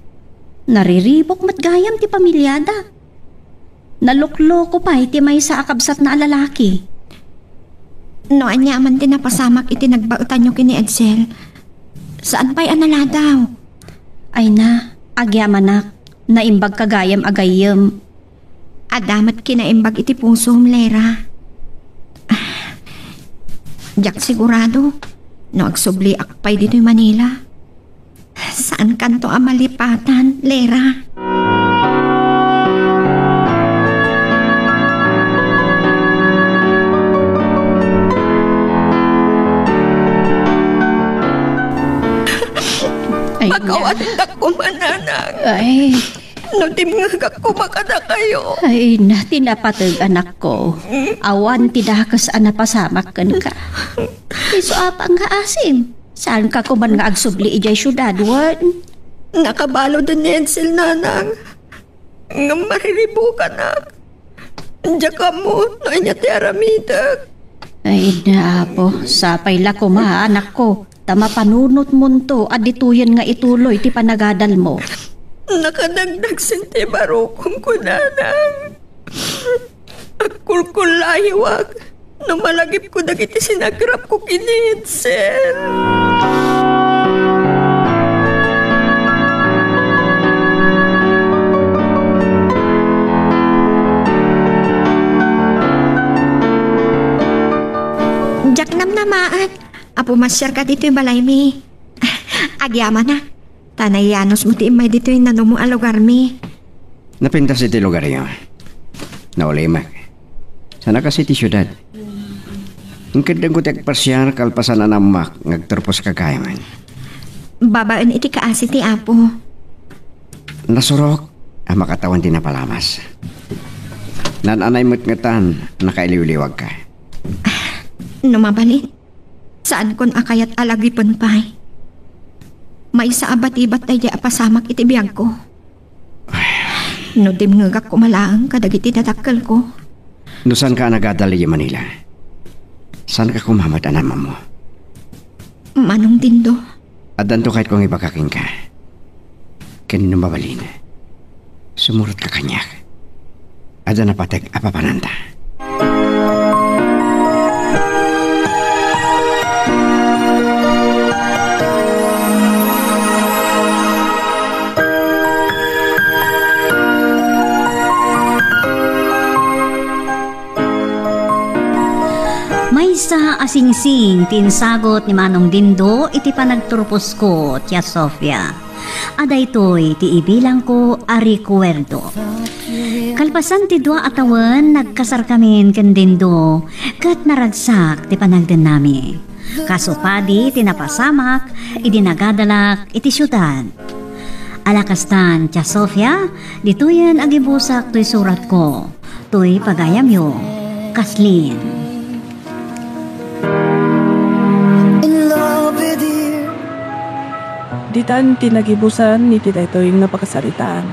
Nariribuk met gayam ti pamiliada. Nalukloko pay ti maysa a kabsatna a lalaki. No ania man ti napasamak iti nagbaetanyo ken ni Edsel, saan pay a naladaw. Ay na, agyamanak, naimbagka gayam a gayyem. Adda met kinaimbag iti pusom, Lera. Diak sigurado no agsubliak pay ditoy Manila. Saankanto a malipatan, Lera. Ay, na. Pakawandak koma, nanang. Ay. No dimngegak koma kadakayo. Ay, na, ti napateg, anakko. Awan ti dakes a napasamak kenka. Isu a pay nga asim. Saanka koman nga agsubli idiay siudad, wen? Nakabaluden ni Edsel, nanang. Ngem mariribukanak. Diak ammo no ania ti aramidek. Ay, na, Apo, sapay la koma, anakko, ta mapanunotmonto a ditoyen nga ituloy ti panagadalmo. Nakadagdagsen ti barukom, nanang. Agkulkullayiwak no malagipko dagiti sinagrapko ken ni Edsel. Diak namnamaen a pumasiarka ditoy balaymi. Agyamanak. Ta nayanosmo ti immay ditoy nanumo a lugarmi. Napintas iti lugaryo. Naulimek. Saan a kas iti siudad. Inkeddengko ti agpasiar kalpasan a naammoak nga agturposka gayam. Babaen iti kaasi ti Apo. Nasurok a makatawan ti napalamas. Naan-anay met ngetan, nakailiwliwagka. No mabalin, saankon a kayat a lagipen pay. Maysa a batibat daydi a pasamak iti biagko. No dimngegak koma laeng kadagiti dadakkelko. No saanka a nagadal idiay Manila, saanka koma met a naammo. Manong Dindo. Addanto kayatko nga ibaga kenka. Ken no mabalin, sumurotka kaniak. Adda napateg a papananta. Maysa a singsing ti insagut ni Manong Dindo iti panagturposko, Tia Sofia. A daytoy ti ibilangko a rekuerdo. Kalpasan ti dua a tawen, nagkasarkamin ken Dindo, ket naragsak ti panagdennami. Kasu padi ti napasamak idi nagadalak iti siudad. Ala kastan, Tia Sofia, ditoyen agibusak toy suratko. Toy pagayamyo, Kathleen. Ditan ti nagibusan iti daytoy nga pakasaritaan.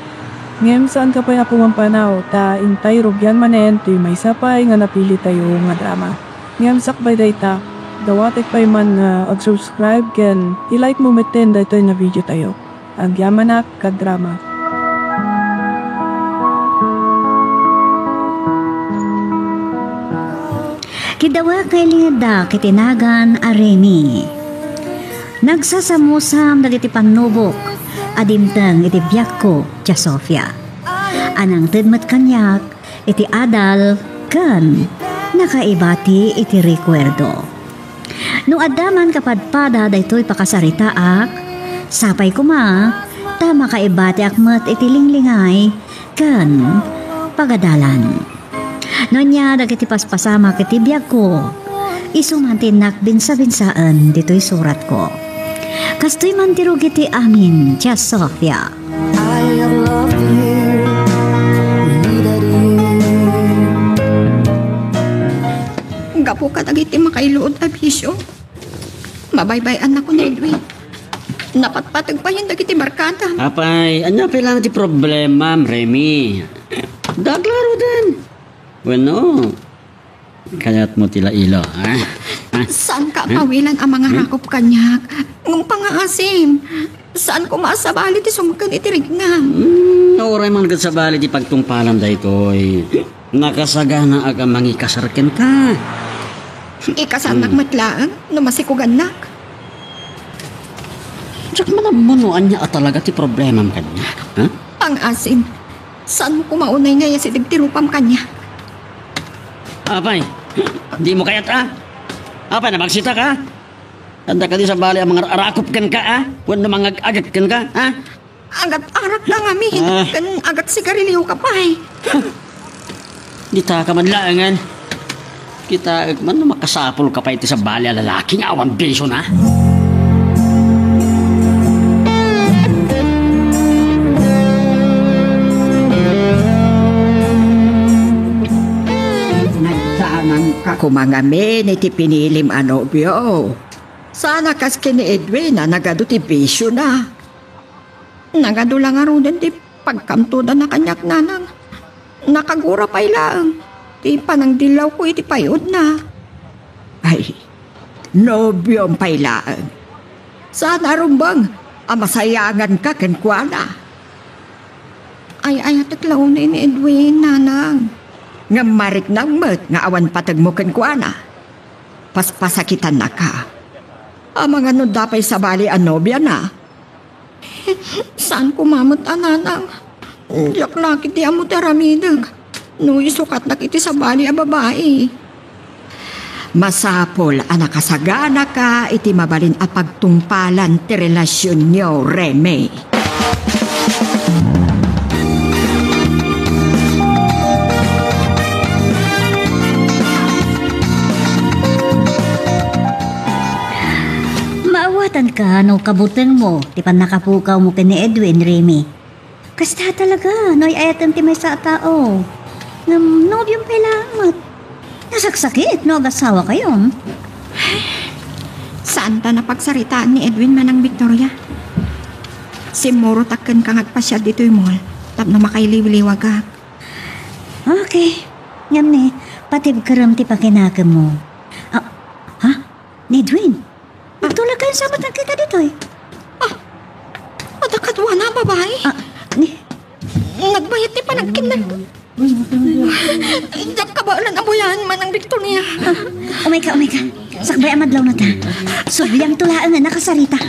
Ngem saanka pay a kumampanaw ta intay rugian manen toy maysa pay nga napilitayo nga drama. Ngem sakbay dayta, dawatek pay man nga ag-subscribe ken i-like mo metten daytoy nga video tayo. Agyamanak, kadrama. Kiddawek nga ilingedak iti nagan a Remy. Nagsasamusam dagiti pannubok a dimteng iti biagko, Tia Sofia. A nangted met kaniak iti adal ken nakaibati iti rekuerdo. No adda man kapadpada daytoy pakasaritaak, sapay koma ta makaibatiak met iti linglingay ken pagadalan. No ania dagiti paspasamak iti biagko, isu man ti innak binsa-binsaen ditoy suratko. Kastoy man ti rugi ti amin, Tia Sofia. I have loved you, we need it here. Gapu kadagiti makailluod a bisio, mabaybay-annako ni Edwin. Napatpateg payen dagiti barkada. Apay, ania pay laeng ti problemam, Remy? Daglaruden. Wenno, kayatmo ti lailo, ha? Saanka a pawilan a mangarakop kaniak. Ngem pangngaasim, Saan koma a sabali ti sumken iti riknam. Hmm, no uray man ket sabali ti pagtungpalam daytoy, nakasaganaak a mangikasar kenka. Ikasarnak Hmm. met laeng no masikugannak. Diak man ammo no ania a talaga ti problemam kaniak, ha? Pang-asim, saan mo koma unay nga iyasideg ti rupam kaniak? Apay, dimo kayat, a? Apay, nabagsitak, a? Adda kadi sabali a mangar-arakop kenka, a? Wenno mangag-agek kenka, a? Agat-arakka ngamin, Ah. ken agat-sigarilioka pay. Ditaka man laengen. Kitaek man no makasapulka pay iti sabali a lalaki nga awan bisiona. Nagdananka koma ngamin iti pinilim a nobio. Saan a kas ken ni Edwin a nagadu ti bisiona. Nagadu la ngaruden ti pagkamtudana kaniak, nanang. Nakagura pay laeng ti panangdillawko iti pay-odna. Ay, nobiom pay laeng. Saan a rumbeng a masayanganka kenkuana. Ay-ayatek la unay ni Edwin, nanang. Ngem mariknam met nga awan pategmo kenkuana. Paspasakitannaka. Amangan no adda pay sabali a nobiana. Saan koma met a, nanang. Diak la ketdi ammo ti aramidek no isukatnak iti sabali a babai. Masapul a nakasaganaka iti mabalin a pagtungpalan ti relasionyo, Remy. Maawatanka no kabutengmo ti pannakapukawmo ken ni Edwin, Remy. Kasta talaga no ay-ayatem ti maysa a tao. Ngem nobiom pay laeng met. Nasaksakit no agasawakayom. Saanta napagsaritaan ni Edwin, Manang Victoria. Simmurotak kenka nga agpasiar ditoy mall tapno makailiwliwagak. Okay. Ngem ni, patibkerem ti pakinakemmo. Ah, ha? Ni Edwin? Nagtulagkayon sa met nagkita ditoy? Ah, adda kaduana a babai? Ah, ni? Nagbayat ti panagkinna. Diak kabaelan a buyaen, Manang Victoria. Ah, umayka, umayka. Sakbay a madlawna ta. Subliangto laeng a nakasarita.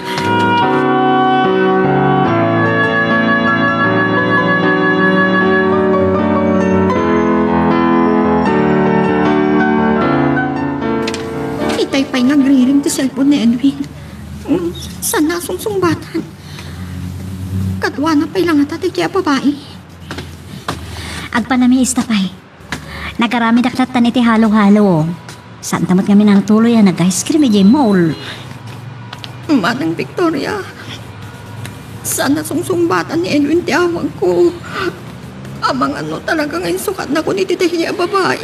Itay pay nga agriring ti cellphone ni Edwin. Mm, saan a sungsungbatan? Kaduana pay la ngata daydi a babai. Agpanamiista pay. Nagaramidak lattan iti halo-halo. Saanta met ngamin a natuloy a nag-ice cream idiay mall. Manang Victoria, saan a sungsungbatan ni Edwin ti awagko. Amangan no talaga nga insukatnakon iti daydi a babai.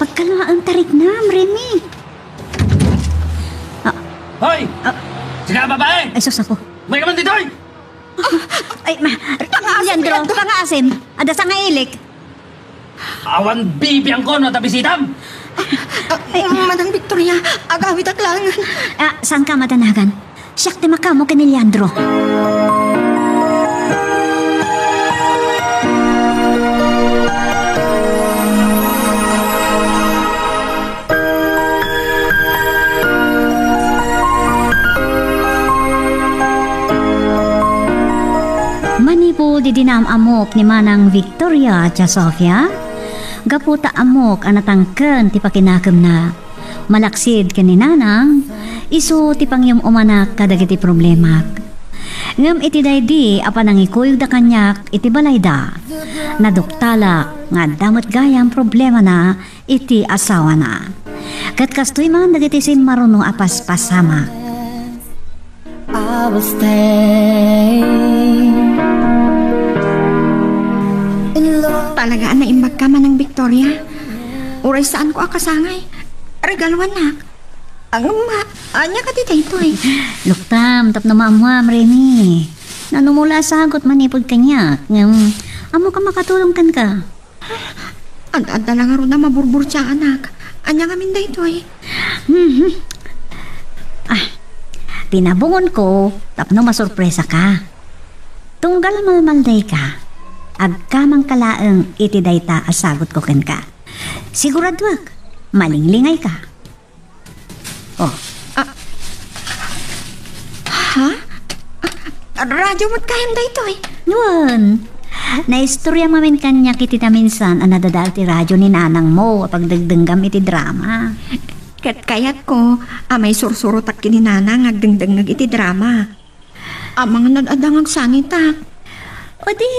Pagkalmaem ta riknam, Remy. Ah. Hoy! Ah. Sika a babai! Ay, sus, apo. Umayka man ditoy! Ay, ma-, Leandro, pangaasim. Adda sangailik. Awan bibiangko no adda bisitam. Ah, Manang Victoria, agawidak laengen. Ah, saanka a madanagan. Siak ti makaammo ken ni Leandro. Manipud idi naam-ammok ni Manang Victoria ken Sofia, gapu ta ammok a natangken ti pakinakemna. Malaksid ken ni Nanang, isu ti pangyum-umanak kadagiti problemak. Ngem iti daydi a panangikuyogda kaniak iti balayda, naduktalak nga adda met gayam problemana iti asawana. Ket kastoy man dagiti simmaruno a paspasamak. I will stay in love. Talaga a naimbagka, Manang Victoria. Uray saanko a kasangay, regaluannak. Ang ma-, ania kadi daytoy? Luktam, tapno maammuam, Remy. Nanumula a sagut manipud kaniak, ngem ammok a makatulong kenka. Ad-adda la ngarud a maburburtiaanak. Ania ngamin daytoy? Mhm. Ah. Pinabungonko tapno masurpresaka. Tunggal malmaldayka, agkamangka laeng iti dayta a sagutko kenka. Siguraduak, malinglingayka. Oh. Ah. Ha? Ah, radyo met gayam daytoy? Wen. Naistorya mamin kaniak iti naminsan a nadadael ti radyo ni nanangmo a pagdengdenggam iti drama. Ket kayatko a maisursurotak ken ni nanang nga agdengdengngeg iti drama. Amangan ad-adda nga agsangitak. O di,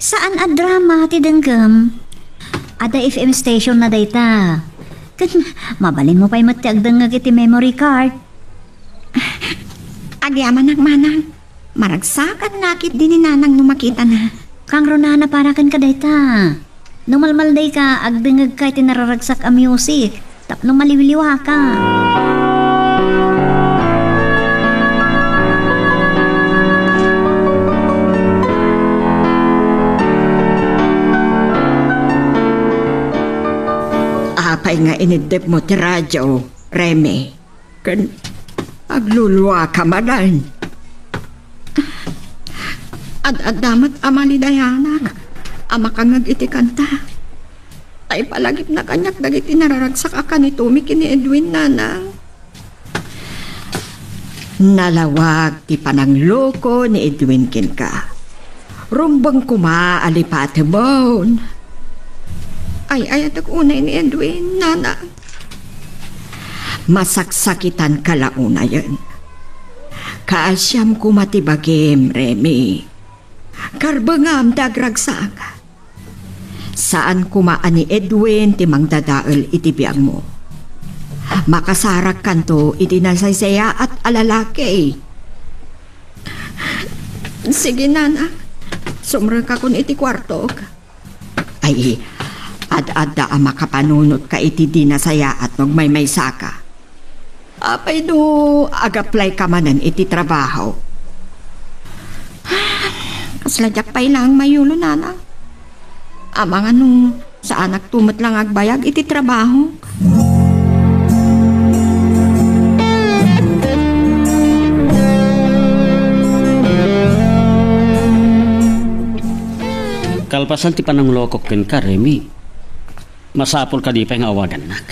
saan a drama ti denggem? Adda F M station na dayta. Ken mabalinmo pay met ti agdengngeg iti memory card. Agyamanak, manang. Maragsakan nakit di ni nanang no makitana. Kangrunana para kenka dayta. No malmaldayka, agdengngegka iti nararagsak a music tapno maliwliwaka. Apay nga iniddepmo ti radyo, Remy? Ken agluluaka manen. Ad-adda met a malidayanak a makangngeg iti kanta. Ta ipalagipna kaniak dagiti nararagsak a kanitomi ken ni Edwin, nanang. Nalawag ti panangloko ni Edwin kenka. Rumbeng koma a lipatemon. Ay-ayatek unay ni Edwin, nanang. Masaksakitanka la unayen. Kaasiam koma ti bagim, Remy. Karbengam ti agragsak. Saan koma a ni Edwin ti mangdadael iti biagmo. Makasarakkanto iti nasaysayaat a lalaki. Sige, nanang. Sumrekakon iti kuartok. Ay, ad-adda a makapanunotka iti di nasayaat no agmaymaysaka. Apay no agaplayka manen iti trabaho? Kasla diak pay laeng mayulo, nanang. Amangan no saanakto met la nga agbayag iti trabaho. Kalpasan ti pananglokok kenka, Remy, masapul kadi pay nga awagannak.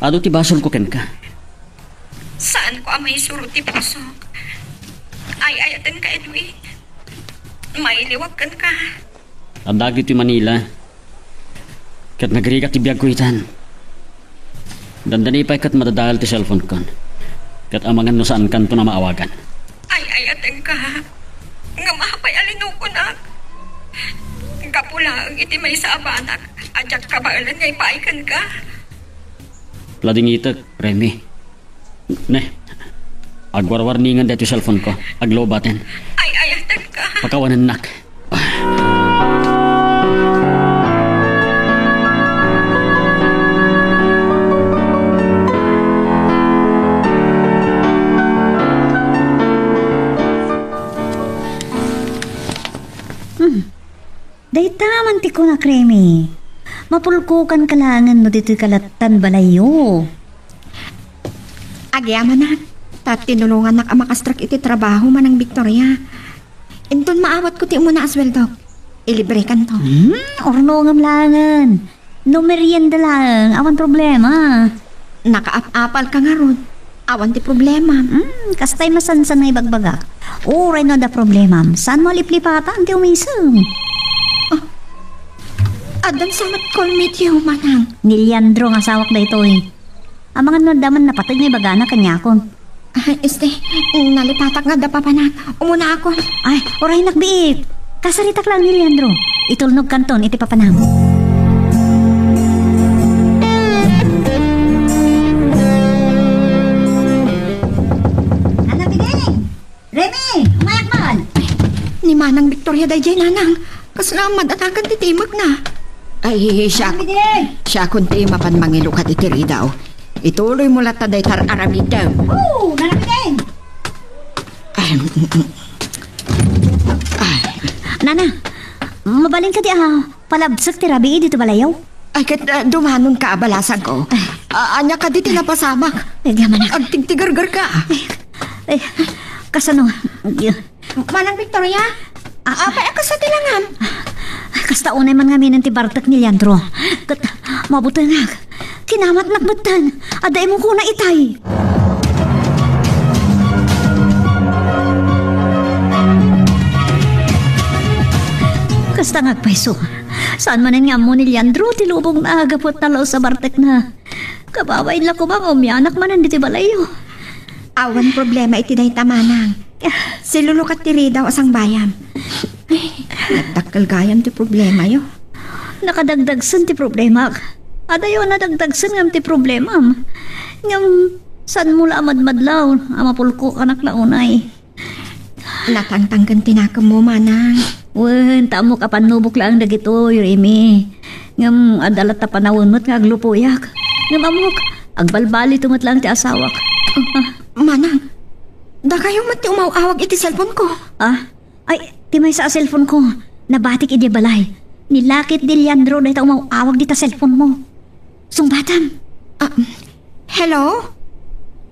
Adu ti basolko kenka. Saanko a maisuro ti pusok. Ay-ayatenka, Edwin. Mailiwak kenka. Adda ditoy Manila. Ket nagrigat ti biagko itan. Dandani pay ket madadael ti cellphone-kon. Ket amangan no saankanton a maawagan. Ay-ayatenka. Ngem apay a linukonak? Gapu laeng iti maysa a banak a diak kabaelan nga ipaay kenka. Ladingitek, Remy. Ne, agwarwarningen daytoy cellphone-ko. Aglobaten. Ay-ayatenka. Pakawanennak. Hmm. Dayta man ti kunak, Remy. Mapulkokanka laengen no ditoyka lattan balayyo. Agyamanak, ta tinulongannak a makastrek iti trabaho, Manang Victoria. Inton maawatko ti umuna a sueldok, ilibrekanto. Hmm, urnongem laengen. No merienda laeng, awan problema. Nakaap-apalka ngarud. Awan ti problema. Hmm, kastay masansan nga ibagbagak. Uray no adda problemam, saanmo a liplipatan ti umisem? Ah, addan sa met call me ti manang. Ni Leandro nga asawak daytoy. Amangan no adda man napateg nga ibagana kaniakon. Ah, este, nalipatak nga adda papanak. Umunaakon. Ay, uraynak biit. Kasaritak laeng ni Leandro. Itulnogkanton iti papanam. Ana, Biding! Remy, umayak man! Ni Manang Victoria daydiay, nanang. Kasla madanagan ti timekna. Ay, siak-, siakon ti mapan mangilukat iti ridaw. Ituloymo latta dayta ar-aramidem. Oh, Nana Biding! Ay, mm, mm. Ay. Nana, mabalin kadi a palabsek ti rabii ditoy balayyo? Ay, ket, ah, dumanon ka, balasangko. Ay. Ah, ania kadi ti napasamak? Ay, di man ak- Agtigtigargar ka. Ay, ay, kasano? Manang Victoria? Ah, apay a kasta ti langam? Ay, kasta unay man ngamin ti bartek ni Leandro. Ket, mabutengak. Kinamatnak metten. Adda imong kuna itay. Kasta nga agpayso. Saan manen nga ammo ni Leandro ti lubongna gapu ta laus a bartekna. Kababain la koma nga umianak manen ditoy balayyo. Awan problema iti dayta, manang. Si Lolo ket ti Ridaw a sangbayam. Ay, nagdakkel gayam ti problemayo. Nakadagdagsen ti problemak. Adayo a nadagdagsen ngem ti problemam. Ngem, saanmo la a madmadlaw a mapulkokanak la unay. Natangtangken ti nakemmo, manang. Wen, ta ammok a pannubok laeng dagitoy, Remy. Ngem adda latta panawen met nga aglupoyak. Ngem ammok, agbalbalito met laeng ti asawak. Ah, Manang, dakayo met ti umaw-awag iti cellphone ko. Ah? Ay, ti maysa a cellphone ko. Nabatik idiay balay. Ni Lakit di Leandro dayta umaw-awag dita cellphone mo. Sungbatam. Ah, hello?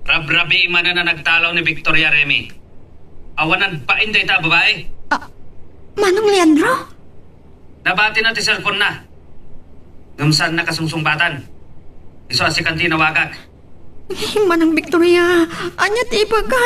Rabrabii manen a nagtalaw ni Victoria, Remy. Awan nagbain dayta a babai. Ah, Manong Leandro? Nabatina ti cellphone na. Ngem saanna kasungsungbatan. Isu a sikan ti inawagak. Manang Victoria, ania ti ibaga?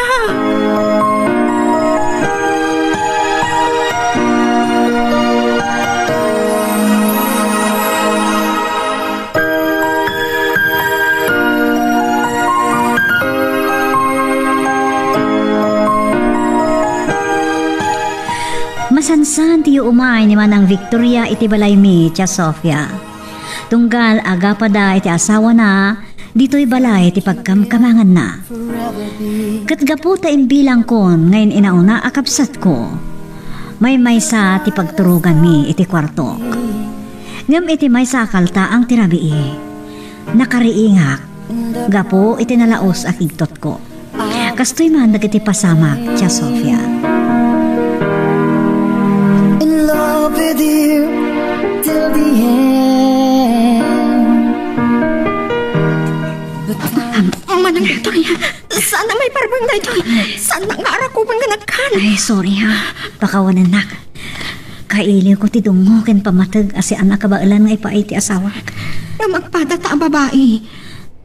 Masansan ti umay ni Manang Victoria iti balaymi, Tia Sofia. Tunggal agapada iti asawana, ditoy balay ti pagkamkamanganna. Ket gapu ta imbilangkon nga in-inauna a kabsatko, maymaysa ti pagturoganmi iti kuartok. Ngem iti maysa a kaltaang ti rabii, nakariingak gapu iti nalaus a kigtotko. Kastoy man dagiti pasamak, Tia Sofia. In love with you till the end. Manang Victoria, saan a maiparbeng daytoy? Saan nga arakupan nga nagkan? Ay, sorry ha. Pakawanennak. Kailiwko ti dungngo ken pammateg a saan a kabaelan nga ipaay ti asawak. Ngem agpada ta a babai.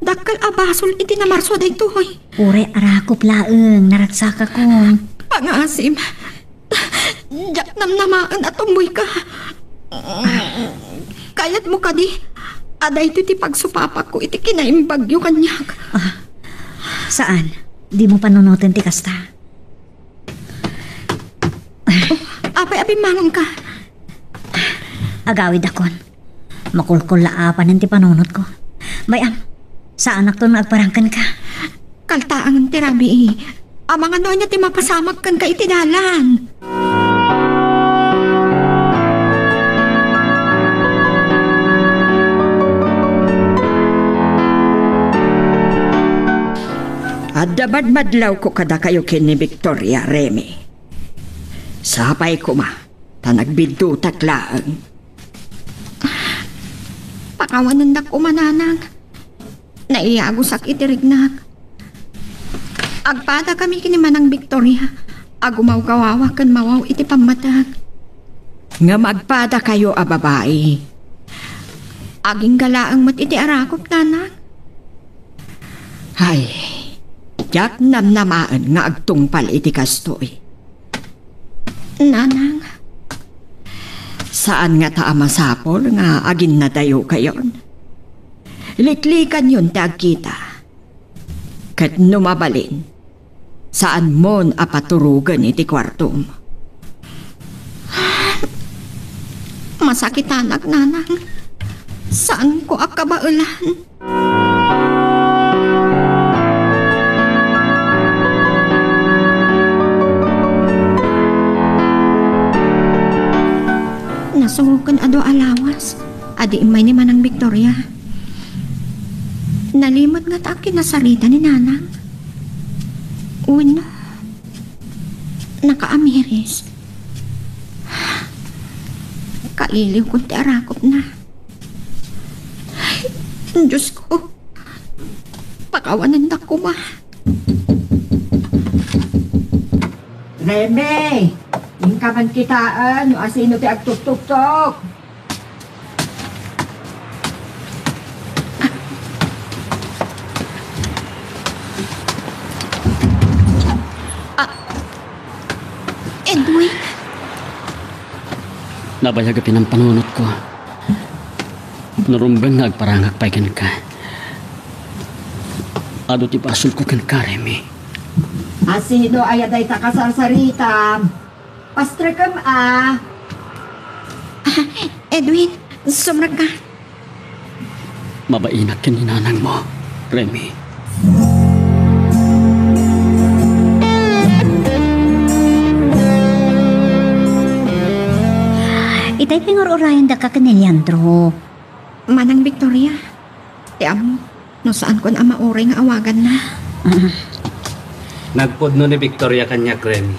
Dakkel a basol iti namarso daytoy. Uray arakop laeng, naragsakakon. Pangaasim. Diak namnamaen a tumboyka. Kayatmo kadi a daytoy ti pagsupapakko iti kinaimbagyo kaniak? Ah, saan? Dimo panunoten ti kasta. Oh, apay a bimmangonka? Agawidakon. Makulkullaapanen ti panunotko. Bay-am, saanakton nga agparang kenka. Kaltaangen ti rabii. Amangan no ania ti mapasamak kenka iti dalan. Adda madmadlawko kadakayo ken ni Victoria, Remy. Sapay koma, ta nagbiddutak laeng. Pakawanendak koma, nanang. Naiyagusak iti riknak. Agpadakami ken ni Manang Victoria a gumawgawawa ken mawaw iti pammateg. Ngem agpadakayo a babai. Agingga laeng met iti arakop, nanang. Ay, diak namnamaen nga agtungpal iti kastoy. Nanang. Saan ngata a masapul nga aginnadayokayon. Liklikanyon ti agkita. Ket no mabalin, saanmon a paturogen iti kuartom. Masakitanak, nanang. Saanko a kabaelan. Nasungoken a dua a lawas a di immay ni Manang Victoria. Nalimot ngata a kinasarita ni Nanang? Wenno, nakaamiris? Kailiwkon ti arakopna. Diyos ko, pakawanendak koma. Remy, inka man kitaen no asino ti agtuktuktok. Ah, Edwin? Nabayag a pinampanunotko. Narumbeng nga agparangak pay kenka. Adu ti basolko kenka, Remy. Asino aya dayta kasarsaritam? Pastrekem a. Ah, Edwin, sumrekka. Mabainak ken ni nanangmo, Remy. Itay pingur-urayendaka ken ni Leandro. Manang Victoria, ti ammo, no saankon a mauray nga awaganna. Ah. Nagpudno ni Victoria kaniak, Remy.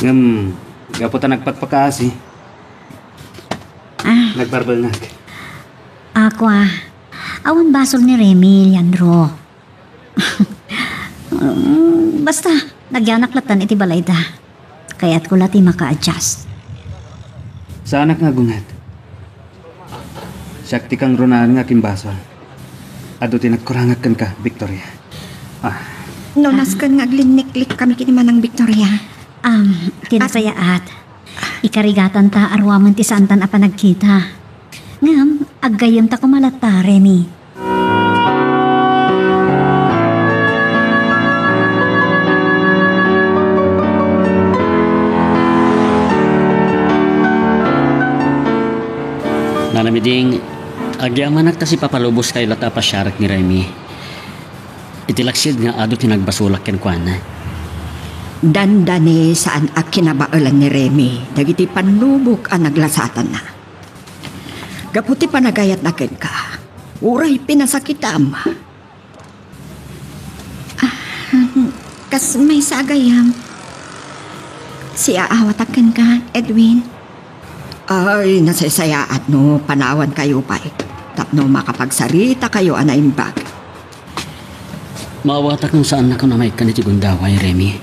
Ngem, gapu ta nagpakpakaasi, ah, nagbarbelnak. Ako, ah. Awan basol ni Remy, Leandro. Mm, basta, nagyanak lattan iti balayda. Kayatko la ti maka-adjust. Saanak nga agunget. Siak ti kangrunaan nga agimbasol. Adu ti nagkurangak kenka, Victoria. Ah. No nasken nga aglinniklikkami ken ni Manang Victoria. Am, ti nasayaat. Ikarigatanta a ruamen ti saantan a panagkita. Ngem, aggayyemta koma latta, Remy. Nanang Miding, agyamanak ta sipapalubos kayo latta a pasiarek ni Remy. Iti laksid nga adu ti nagbasolak kenkuana. Dandani saan a kinabaelan ni Remy dagiti pannubok a naglasatanna. Gapu ti panagayatna kenka, uray pinasakitam. Ah, kas maysa a gayam, siaawatak kenka, Edwin. Ay, nasaysayaat no panawankayo pay tapno makapagsarita kayo a naimbag. Maawatak no saannakon a maikkan iti gundaway, Remy.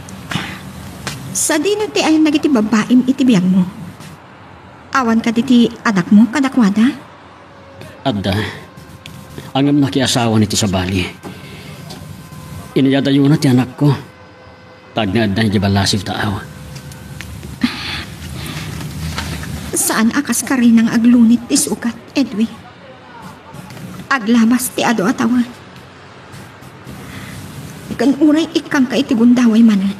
Sadino ti ayan dagiti babbaim iti biagmo? Awan kadi ti anakmo kadakuada? Adda. Ngem nakiasawan iti sabali. Inayadayona ti anakko. Tagnaedda idiay ballasiw taaw. Saan a kas karina nga aglunit ti sukat, Edwin. Aglabas ti adu a tawen. Ken uray ikkangka iti gundaway manen.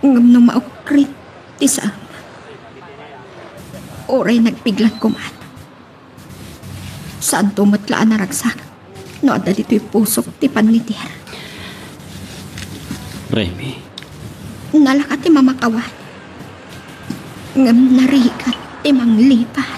Ngem no maukrit ti saem, uray nagpiglan koman. Saanto met la a naragsak no adda ditoy pusok ti pannitir. Remy. Nalaka ti mamakawan, ngem narigat ti manglipat.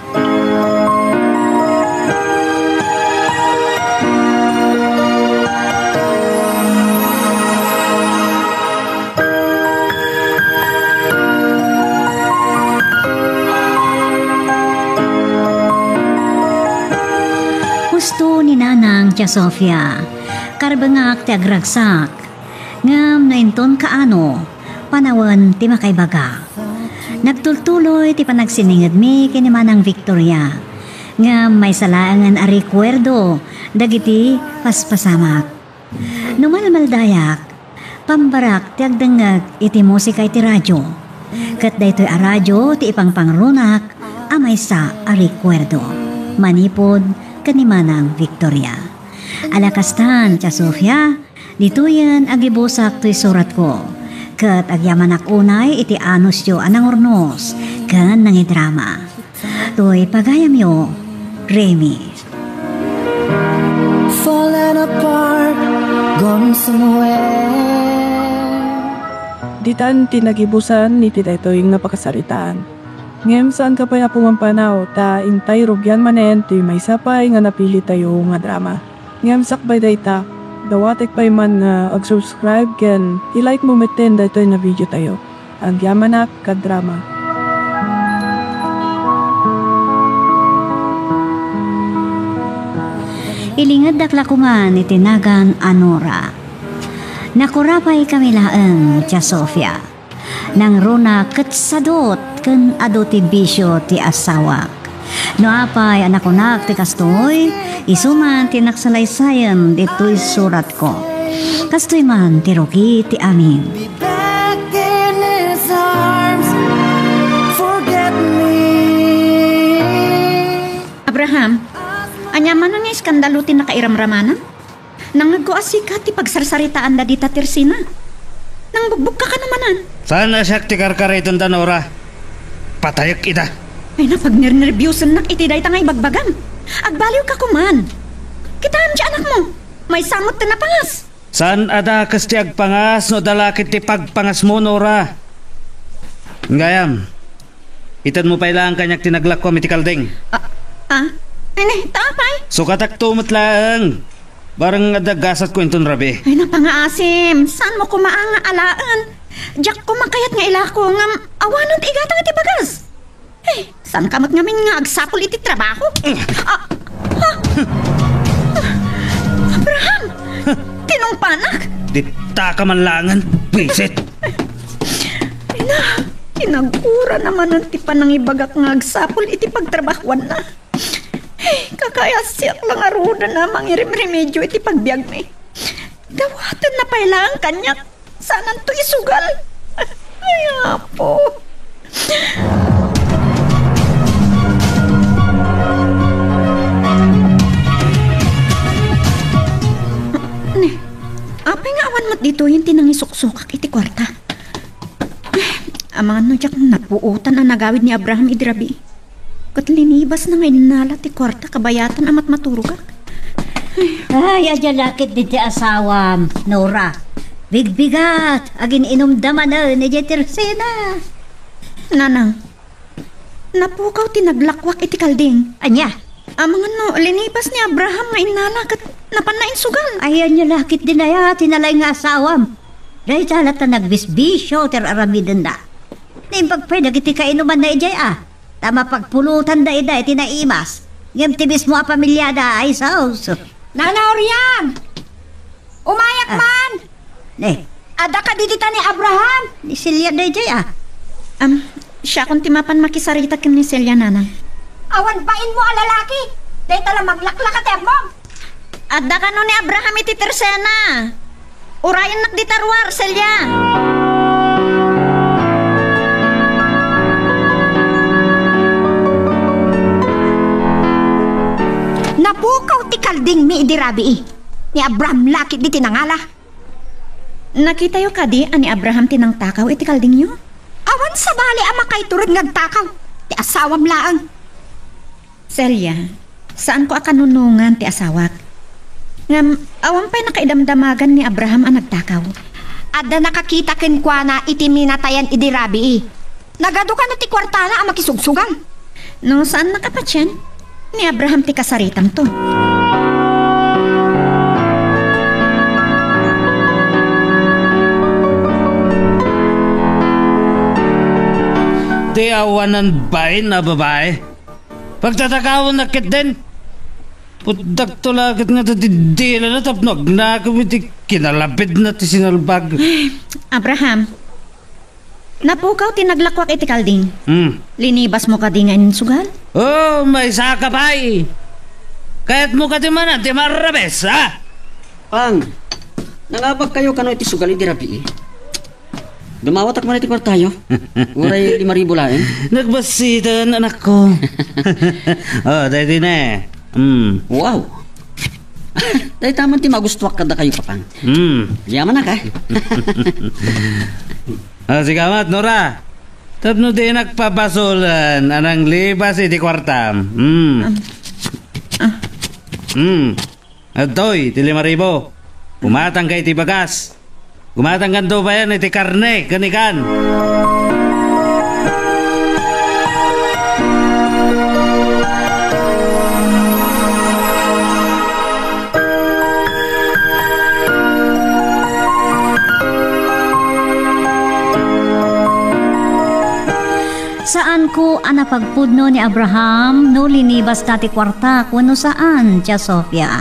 Husto ni Nanang Tia Sofia. Karbengak ti agragsak. Ngem no inton kaano, panawen ti makaibaga. Nagtultuloy ti panagsiningedmi ken ni Manang Victoria. Ngem maysa laengen a rekuerdo dagiti paspasamak. No malmaldayak, pambarak ti agdengngeg iti musika iti radio. Ket daytoy a radio ti ipangpangrunak a maysa a rekuerdo manipud ken ni Manang Victoria. Ala kastan, Tia Sofia, ditoyen agibusak toy suratko, ket agyamanak unay iti anusyo a nangurnos ken nangidrama. Toy pagayamyo, Remy. Falling apart, gone somewhere. Ditan ti nagibusan iti daytoy nga pakasaritaan. Ngem saanka pay a pumampanaw ta intay rugian manen ti maysa pay nga napilitayo nga drama. Ngem sakbay dayta, dawatek pay man nga ag-subscribe ken i-like mo metten daytoy nga video tayo. Agyamanak, kadrama. Ilingeddak la koman iti nagan a Nora. Nakurapaykami laeng, Tia Sofia. Nangruna ket sadut ken adu ti bisio ti asawak. No apay a nakunak ti kastoy, isu man ti nagsalaysayem ditoy suratko. Kastoy man ti rugi ti amin. Be back in his arms. Forget me. Abraham, ania manen nga iskandalo ti nakairamramanam? Nangngegko a sika ti pagsarsaritaanda dita Tersena. Nangbugbugka kano manen? Saan a siak ti karkaritenda, Nora. Patayek ida. Ay, napagnernerbiosennak iti dayta nga ibagbagam. Agbaliwka koman. Kitaem ti anakmo. Maysa met ti napangas. Saan a dakes ti agpangas no adda la ket ti pagpangasmo, Nora. Gayam, itedmo pay laeng kaniak ti naglakuam iti kalding. Ah, ah? Ay, ne, ta apay? Sukatakto met laeng. Barang adda gasatko inton rabii. Ay, napangaasim. Saanmo koma nga alaen? Diak koma kayat nga ilako ngem awanen ti igatang iti bagas. Eh, saanka met ngamin nga agsapul iti trabaho? Ah, ah, Abraham! Tinungpanak! Dittaka man laengen, buisit! Ay na, kinagurana manen ti panangibagak nga agsapul iti pagtrabahoanna. Eh, kakayasiak la ngaruden a mangirimremedio iti pagbiagmi. Dawatenna pay laeng kaniak. Saananto isugal. Ay, Apo. Ne, apay nga awan met ditoyen ti nangisuksukak iti kuarta? Amangan no diak napuotan a nagawid ni Abraham idi rabii. Ket linibasna nga innala ti kuarta kabayatan a matmaturogak. Ay, adda la ket diti asawam, Nora. Bigbigat, agin-inumda manen idiay Tersena. Nanang, napukaw ti naglakuak iti kalding. Ania? Amangan no linibas ni Abraham nga innala ket napanna insugal. Ay, ania la ket dinaya ti nalaing nga asawam? Dayta latta nagbisbisio ti ar-aramidenna. Naimbag pay dagiti kainumanna idiay a. Ta mapagpulotanda ida iti naimas. Ngem ti mismo a pamiliada ay saos. Nana Orian! Umayak Ah. man! Ne. Adda kadi dita ni Abraham? Ni Celia daydiay a. Am, siakon ti mapan makisarita ken ni Celia, Nanang. Awan bainmo a lalaki. Dayta la maglaklaka ti ammom. Adda kano ni Abraham iti Tersena? Urayennak dita ruar, Celia. Napukaw ti kaldingmi idi rabii. Ni Abraham la ket diti nangala. Nakitayo kadi a ni Abraham ti nangtakaw iti kaldingyo? Awan sabali a makaiturod nga agtakaw ti asawam laeng. Celia, saanko a kanunongan ti asawak. Ngem awan pay nakaidamdamagan ni Abraham a nagtakaw. Adda nakakita kenkuana iti minatayan idi rabii. Nagadu kano ti kuartana a makisugsugal. No saannak a patien, ni Abraham ti kasaritamto. Ti awanan bain a babai. Pagtatakawan na ketdin. Pudakto la ket nga tadiddilana tapno agnakem iti kinalabidna ti sinalbag. Abraham, napukaw ti naglakuak iti kalding. Hmm. Linibasmo kadi nga insugal? Oh, maysa ka pay. Kayatmo kadi manen ti marrabes, ha? Pang, nangabak kayo kano iti sugal idi rabii? Dumawatak man iti kuartayo. Uray lima ribu laeng. Nagbasitan, anakko. Oh, daydi ne. Hmm. Wow. Dayta man ti magustuak kadakayo, Papang. Hmm. Yaman ka. Ah, sigamat, Nora. Tapno di nagpabasolan a nanglibas iti kuartam. Hmm. Ah. Hmm. Adtoy ti lima ribu. Gumatangka iti bagas. Gumatangkanto payen iti karne ken ikan. Saanko a napagpudno ni Abraham no linibasna ti kuarta wenno saan, Tia Sofia.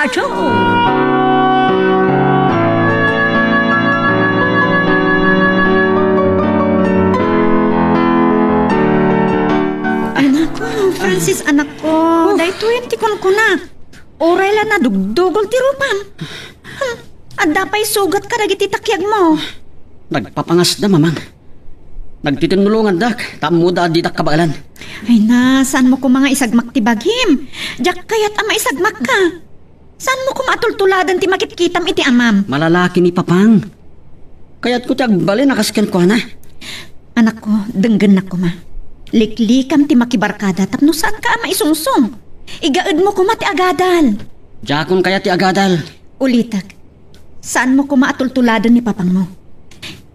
Acho! Ay, nako, Francis, anak ko. Daytoyen ti kunkunak. Uray la nadugdugol ti rupam. Hmm, adda pay sugat kadagiti takiagmo. Nagpapangasda, Mamang. Nagtitinnulongandak, ta ammoda a didak kabaelan. Ay na, saanmo koma nga isagmak ti bagim? Diak kayat a maisagmakka. Saanmo koma a tultuladen ti makitkitam iti amam? Malalaki ni Papang. Kayatko ti agbalin a kas kenkuana. Anakko, denggennak koma. Liklikam ti makibarkada tapno saanka a maisungsong. Igaedmo koma ti agadal. Diakon kayat ti agadal. Ulitek, saanmo koma a tultuladen ni Papangmo.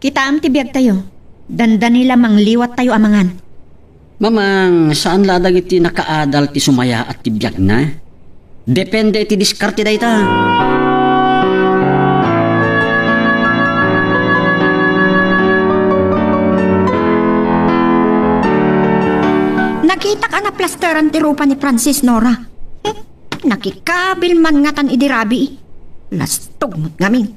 Kitaem ti biagtayo. Dandani la mangliwattayo a mangan. Mamang, saan la dagiti nakaadal ti sumayaat ti biagna? Depende iti diskarte dayta. Nakitak a naplasteran ti rupa ni Francis, Nora. Nakikabil man ngatan idi rabii. Lastog met ngamin.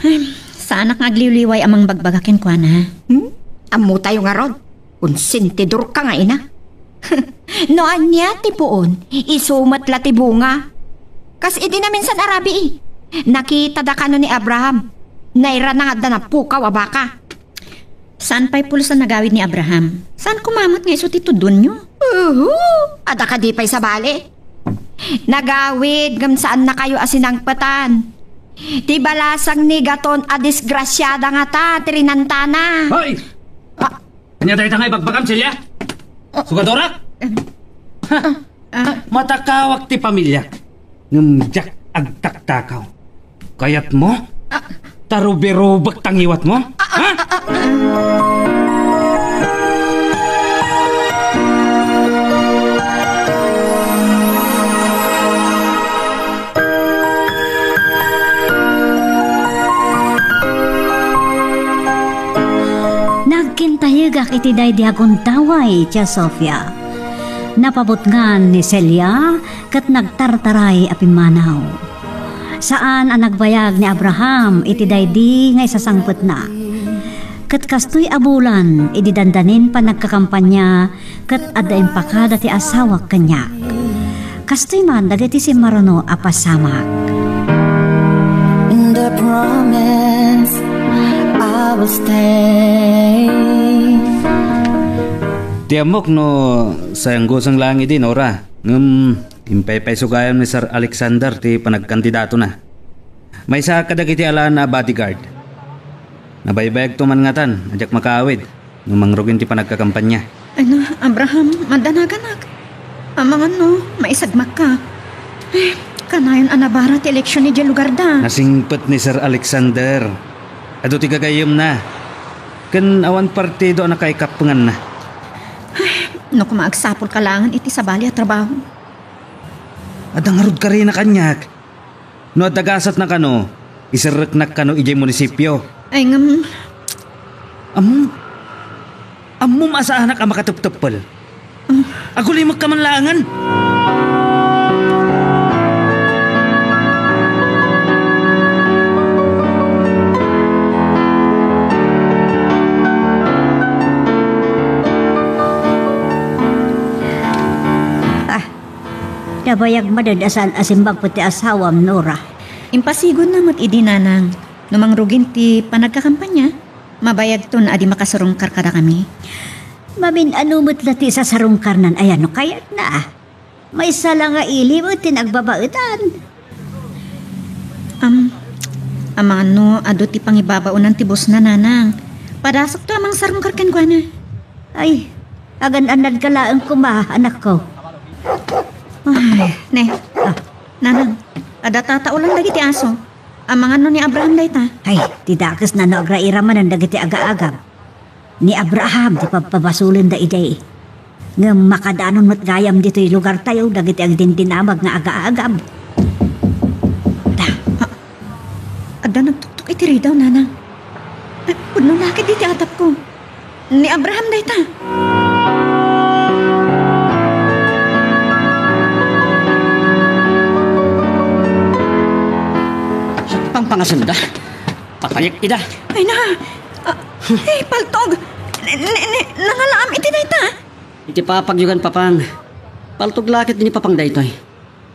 Ay, Saanak nga agliwliway a mangbagbaga kenkuana. Hmm? Ammotayo ngarud, konsentidorka nga ina. No ania ti puon, isu met la ti bunga. Kas idi naminsan a rabii, nakitada kano ni Abraham, nairana nga adda napukaw a baka. Saan pay pulos a nagawid ni Abraham? Saan koma met nga isu ti tudonyo? Uhu! Adda kadi pay sabali? Nagawid ngem saannakayo a sinangpetan. Ti balasang ni Gaton a disgrasiada ngata ti rinantana. Hoy! Ah. Ania dayta nga ibagbagam, Celia? Sugadorak? Ha? Ah. Matakawak ti pamiliak, ngem diak agtaktakaw. Kayatmo? Ah. Tarubirubek ta ngiwatmo? Ah, ah, ha? Ah, ah, ah. Nagkintayegak iti daydi a gundaway, Tia Sofia. Napabutngan ni Celia ket nagtartaray a pimmanaw. Saan a nagbayag ni Abraham iti daydi nga isasangpetna. Ket kastoy a bulan idi dandanin panagkakampania ket adda impakada ti asawak kaniak. Kastoy man dagiti simmaruno a pasamak. The promise I will stay. Ti ammok no sayangguseng laeng idi, Nora, ngem impaypayso gayam ni Sir Alexander ti panagkandidatona. Maysa kadagiti alaenna a bodyguard. Nabaybayagto man ngatan a diak makaawid no mangrugin ti panagkakampania. Ay na, Abraham, madanaganak. Amangan no, maisagmakka. Eh, kanayon a nabara ti eleksion idiay lugarda. Nasingpet ni Sir Alexander. Adu ti gagayyemna. Ken awan partido a nakaikapnganna. Ay, no koma agsapulka laengen iti sabali a trabaho. Adda ngarud karina kaniak. No adda gasatna kano, iserreknak kano idiay munisipio. Ay, ngem, Ammom, ammom a saanak a makatepteppel. Agulimekka man laengen. Ah, nabayag manen a saan a simmangpet ti asawam, Nora. Impasigonna met idi, nanang. No mangrugin ti panagkakampania, mabayagton a di makasurungkar kadakami. Mamin-ano met la ti isasarungkarnan aya no kayatna? Maysa la nga ili met ti nagbabaetan. Am, amangan no adu ti pangibabaonan ti bosna, nanang. Padasakto a mangsarungkar kenkuana. Ay, agan-annadka laeng koma, anakko. Ay, ne. Ah. Nanang, adda tataolan dagiti aso. Amangan no ni Abraham dayta? Ay, ti dakesna no agraira manen dagiti agaagam. Ni Abraham ti pabpabasolenda idi. Ngem makadanon met gayam ditoy lugartayo dagiti agdindinamag nga agaagam. Da. Ah, adda nagtuktok iti ridaw, nanang. Ay, pudno la ketdi ti atapko. Ni Abraham dayta. Pangpangasenda. Patayek ida. Ay na. Ah, eh, paltog. Ni, ni, ni, nangalaam iti dayta. Iti papagyo ken papang. Paltog la ketdi ni papang daytoy.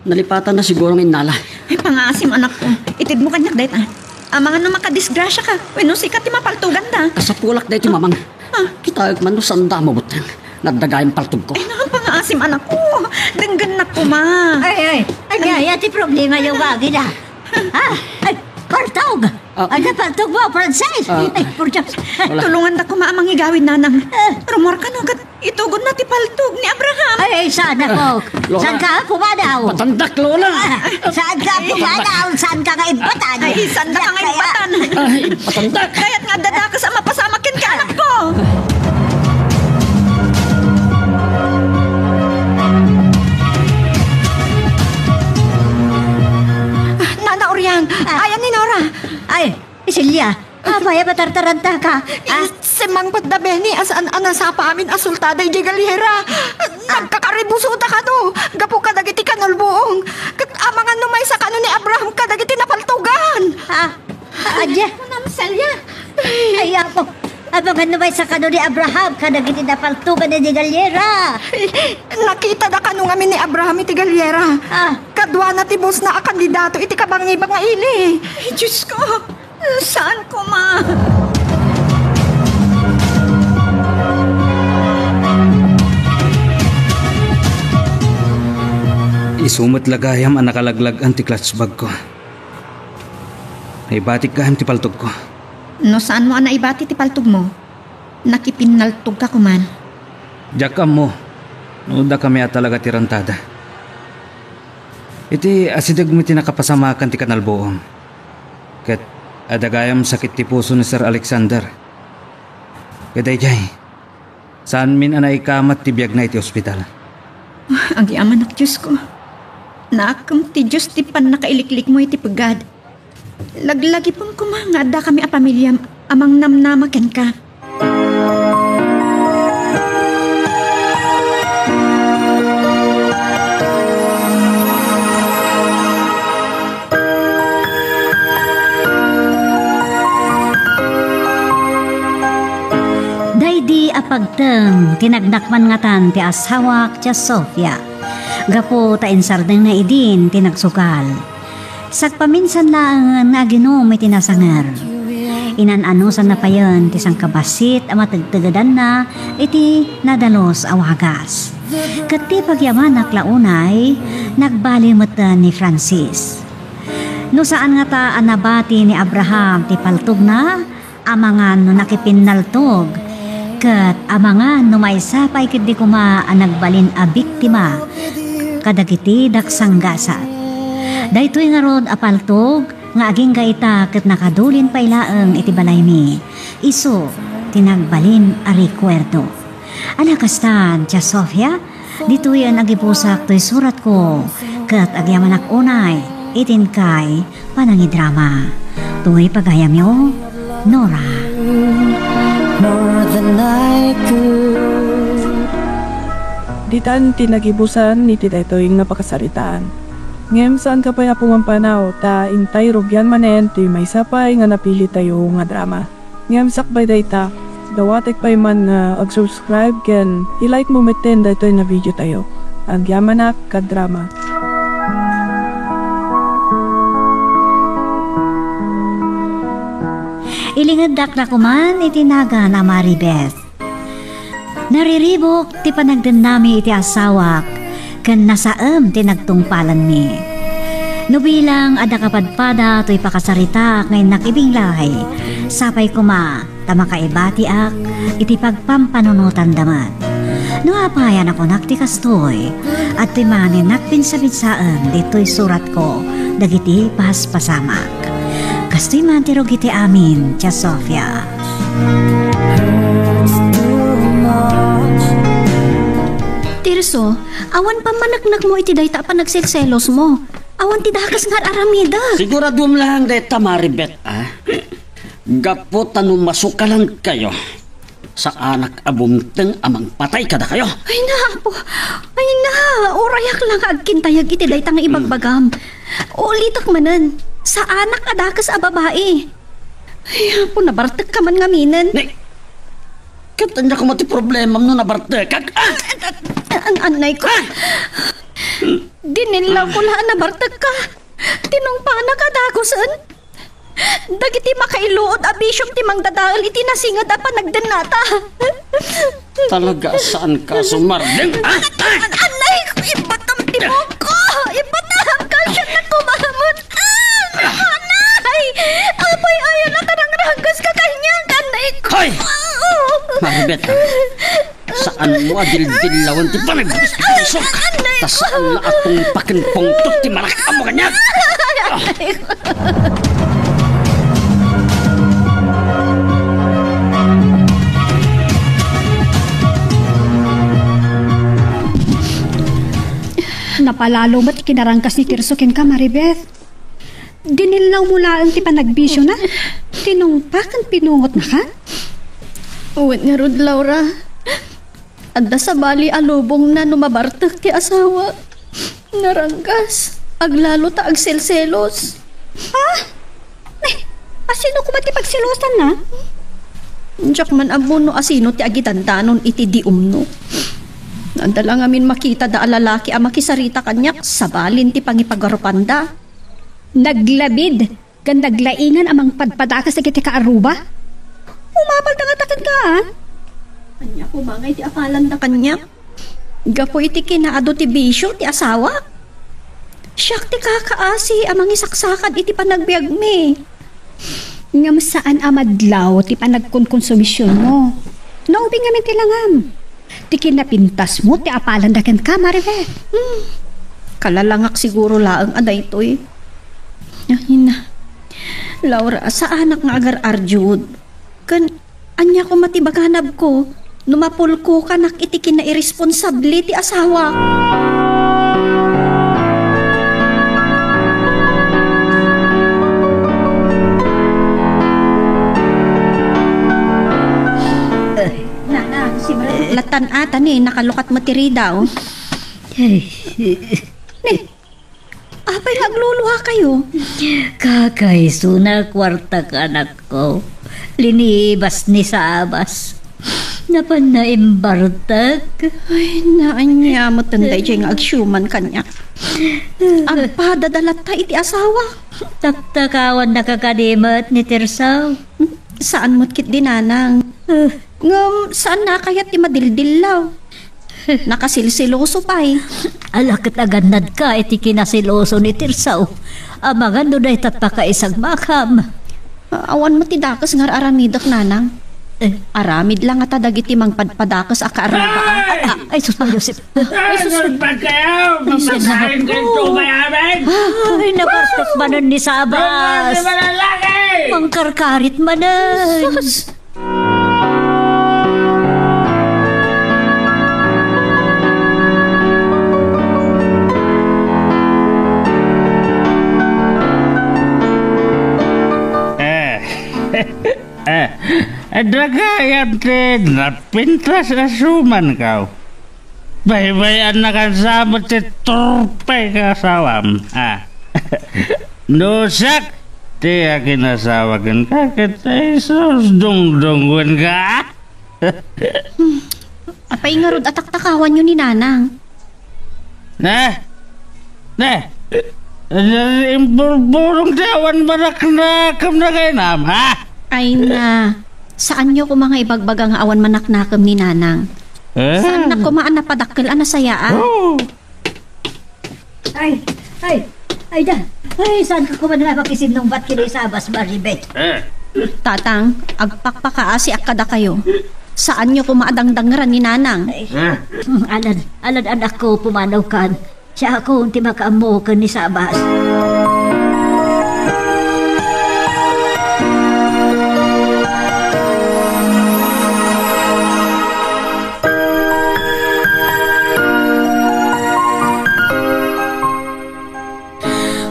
Nalipatanna siguro nga innala. Ay, pangaasim, anakko. Itedmo kaniak dayta. Amangan no makadisgrasiaka wenno sika ti mapaltoganda. Kasapulak daytoy, mamang. Ah. Kitaek man no saanda a mabuteng. Nadda gayam paltogko. Ay, na, pangaasim, anakko. Denggennak koma. Ay, ay. Ay, ay, ay, ti problema yo, bagida. Ah, ay, paltog. Ah. Adda paltogmo, Francis. Ah. Ay, por Dios. Wala. Tulongandak koma a mangigawid, nanang. Ah. Rummuarka no ket itugonna ti paltog ni Abraham. Ay, ay, saan ako? Lola. Saan ka pumanaw? Patandak, Lola. Ah, saan ka pumanaw? Saan ka nga imbatan? Ay, saan ka nga imbatan? Ay, patandak. Kayat nga adda dakes a mapasamak kenka, anakko. Ah, Nana Oriang, ah, ayan ni Nora. Ay, Celia, apay a matartarantaka? Ah? Simmangpet da Benny a saan a nasapa amin a sultada idiay galera. Ah. Nagkakaribusoda kano, gapu kadagiti kanulboong. Ket amangan no maysa kano ni Abraham kadagiti napaltogan. Ah, adya. Kunam, Celia, Ken no maysa kano ni Abraham kadagiti napaltogan iti galyera? Nakitada kano ngamin ni Abraham iti galyera. Ah. Kaduana ti busna a kandidato iti kabangibang nga ili. Ay, Diyos ko! Saan koma? Isu met la gayam a nakalaglag-an ti clutch bag ko. Naibatik gayam ti paltogko. No saanmo a naibati ti paltogmo, nakipinnaltogka koman. Diak ammo no dakami a talaga ti rantada. Iti asidegmo ti nakapasamakan ti kanalbuom. Ket adda gayam sakit ti puso ni Sir Alexander. Ket daydiay, saanmin a naikamat ti biagna iti ospital. Agyamanak, Diyos ko. Naakem ti Diyos ti pannakailiklikmo iti pegad. Laglagipem koma nga adda kami a pamiliam a mangnamnama kenka. Daydi a pagteng ti nagnakman ngatan ti asawak ti Sofia, gapu ta insardengna idin ti nagsugal. Sagpaminsan laengen nga aginum iti nasanger. Inan-anusanna payen ti sangkabassit a mategtegedanna iti nadalus a wagas. Ket ti pagyamanak la unay, nagbali metten ni Francis. No saan ngata a nabati ni Abraham ti paltogna, amangan no nakipinnaltog, ket amangan no maysa pay ketdi koma a nagbalin a biktima kadagiti daksanggasat. Daytoy ngarud a paltog nga agingga ita ket nakadulin pay laeng iti balaymi, isu ti nagbalin a rekuerdo. Ala kastan, Tia Sofia, ditoyen agibusak toy suratko, ket agyamanak unay iti inkay panangidrama. Toy pagayamyo, Nora. More than I could. Ditan ti nagibusan iti daytoy nga pakasaritaan. Ngem saanka pay a pumampanaw, ta intay rugian manen ti maysa pay nga napilitayo nga drama. Ngem sakbay dayta, dawatek pay man nga ag-subscribe ken i-like mo metten daytoy nga video tayo. Agyamanak, kadrama. Ilingeddak na koman iti nagan a Maribeth. Nariribuk ti panagdennami iti asawak ken nasaem ti nagtungpalanmi. No bilang adda kapadpada toy pakasaritaak nga innak ibinglay, sapay koma ta makaibatiak iti pagpampanunotanda met. No apay a nakunak ti kastoy, adtoy man innak pinsapinsaen ditoy suratko dagiti paspasamak. Kastoy man ti rugi ti amin, Tia Sofia. Tirso, awan pammaneknekmo iti dayta a panagselselosmo. Awan ti dakes nga ar-aramidek. Siguraduem laeng dayta, Maribeth, a? Gapu ta no masukalankayo, saanak a bumteng a mangpatay kadakayo. Ay na, Apo! Ay na! Urayak la nga agkintayag iti dayta nga ibagbagam. Ulitek manen, saanak a dakes a babai. Ay, Apo, nabartekka man ngaminen. Ne, ket ania koma ti problemam no nabartekak? Ah! An-, annay ko. Ah! Dinillawko la a nabartekka. Tinungpanak a dagusen. Dagiti makailuod a bisiom ti mangdadael iti nasinged a panagdennata. Talaga a saanka a sumardeng, ha? An-, annay, ibatam ti buokko! Ibatam! Kasyanak koma met! Ah! Annay! Apay, ayan a karangrangas ka kaniak! Annay ko! Hoy! Maribeth, ha? Saanmo a dildillawen ti panagbiskisok. Ta saan la a tungpaken pungtot ti malak-am mo kaniak. Napalalo met kinarangkas ni Tirso kenka, Maribeth. Dinillawmo laeng ti panagbisiona. Tinungpaken pinungotnaka. Wen ngarud, Laura. Adda sabali a lubongna no mabartek ti asawa. Naranggas. Aglalo ta agselselos. Ha? Ay, asino koma ti pagselosanna? Diak man ammo no asino ti agidandanon iti di umno. Adda la ngamin makitada a lalaki a makisarita kaniak, sabalin ti pangipagarupanda. Naglabid ken naglaingan a mangpadpadakes dagiti kaaruba. Umapalda ngata kenka, a? Ania koma ngay ti apalanda kaniak? Gapu iti kinaadu ti bisio ti asawa. Siak ti kakaasi a mangisaksakad iti panagbiagmi. Ngem saan a madlaw ti panagkonkonsumisionmo. Naubing ngamin ti langam. Ti kinapintasmo ti apalanda kenka, Maribeth. Hmm. Kalalangak siguro laeng a daytoy. Ay na. Laura, saanak nga agar-arjud. Ken ania koma ti baganabko no mapulkokanak iti kinairesponsable ti asawa? Nanang, si Brad. Latan ata ni, nakalukat mo ti ridaw. Ay. Ni, apay nga agluluha kayo? Kakaisuna kuartak, anakko. Linibas ni Sabas. Napan na imbartak. Ay, naanya mo tanda dyan nga agsiuman kanya. Agpadadalatta iti asawa. Taktakawan na kakadimet ni Tirsaw. Saan mo't kit dinanang. Ah. Ngem, saan na kayat ti madildillaw? Nakasilsiloso pay. Ala ket agannadka iti kinasiloso ni Tirsaw. Amangan no daytat pakaisagmakam. Awan mo ti dakes nga aramidek, nanang. Eh. Aramid lang ata dagiti mangpadpadakes a kaarabaan. Ah, ay, sus, Joseph. Ay, sus. Ay, sus. Ay, nabartek manen ni Sabas. Ay, malalaki! Mangkarkarit manen. Sus. Eh. Eh, eh, dagayam ti napintas a sumankaw. Baybay-annakan sa met ti turpay nga asawam, a. No siak ti akinasawa kenka, ket isus dungdungenka. Apay ngarud a taktakawanyo ni Nanang? Ne? Ne? Imburburong ti awan manaknakem na kainam, ha? Ay na, saanyo koma nga ibagbaga nga awan manaknakem ni Nanang? Eh? Saannak koma a napadakkel a nasayaat? Oh. Ay, ay, ay da. Ay, saanka koma nga makisinungbat ken ni Sabas, Maribeth? Eh. Tatang, agpakpakaasiak kadakayo. Saanyo koma a dangdangran ni Nanang? Ay. Eh. Hmm, alad, alad anakko, pumanawkan. Siakon ti makaammo ken ni Sabas.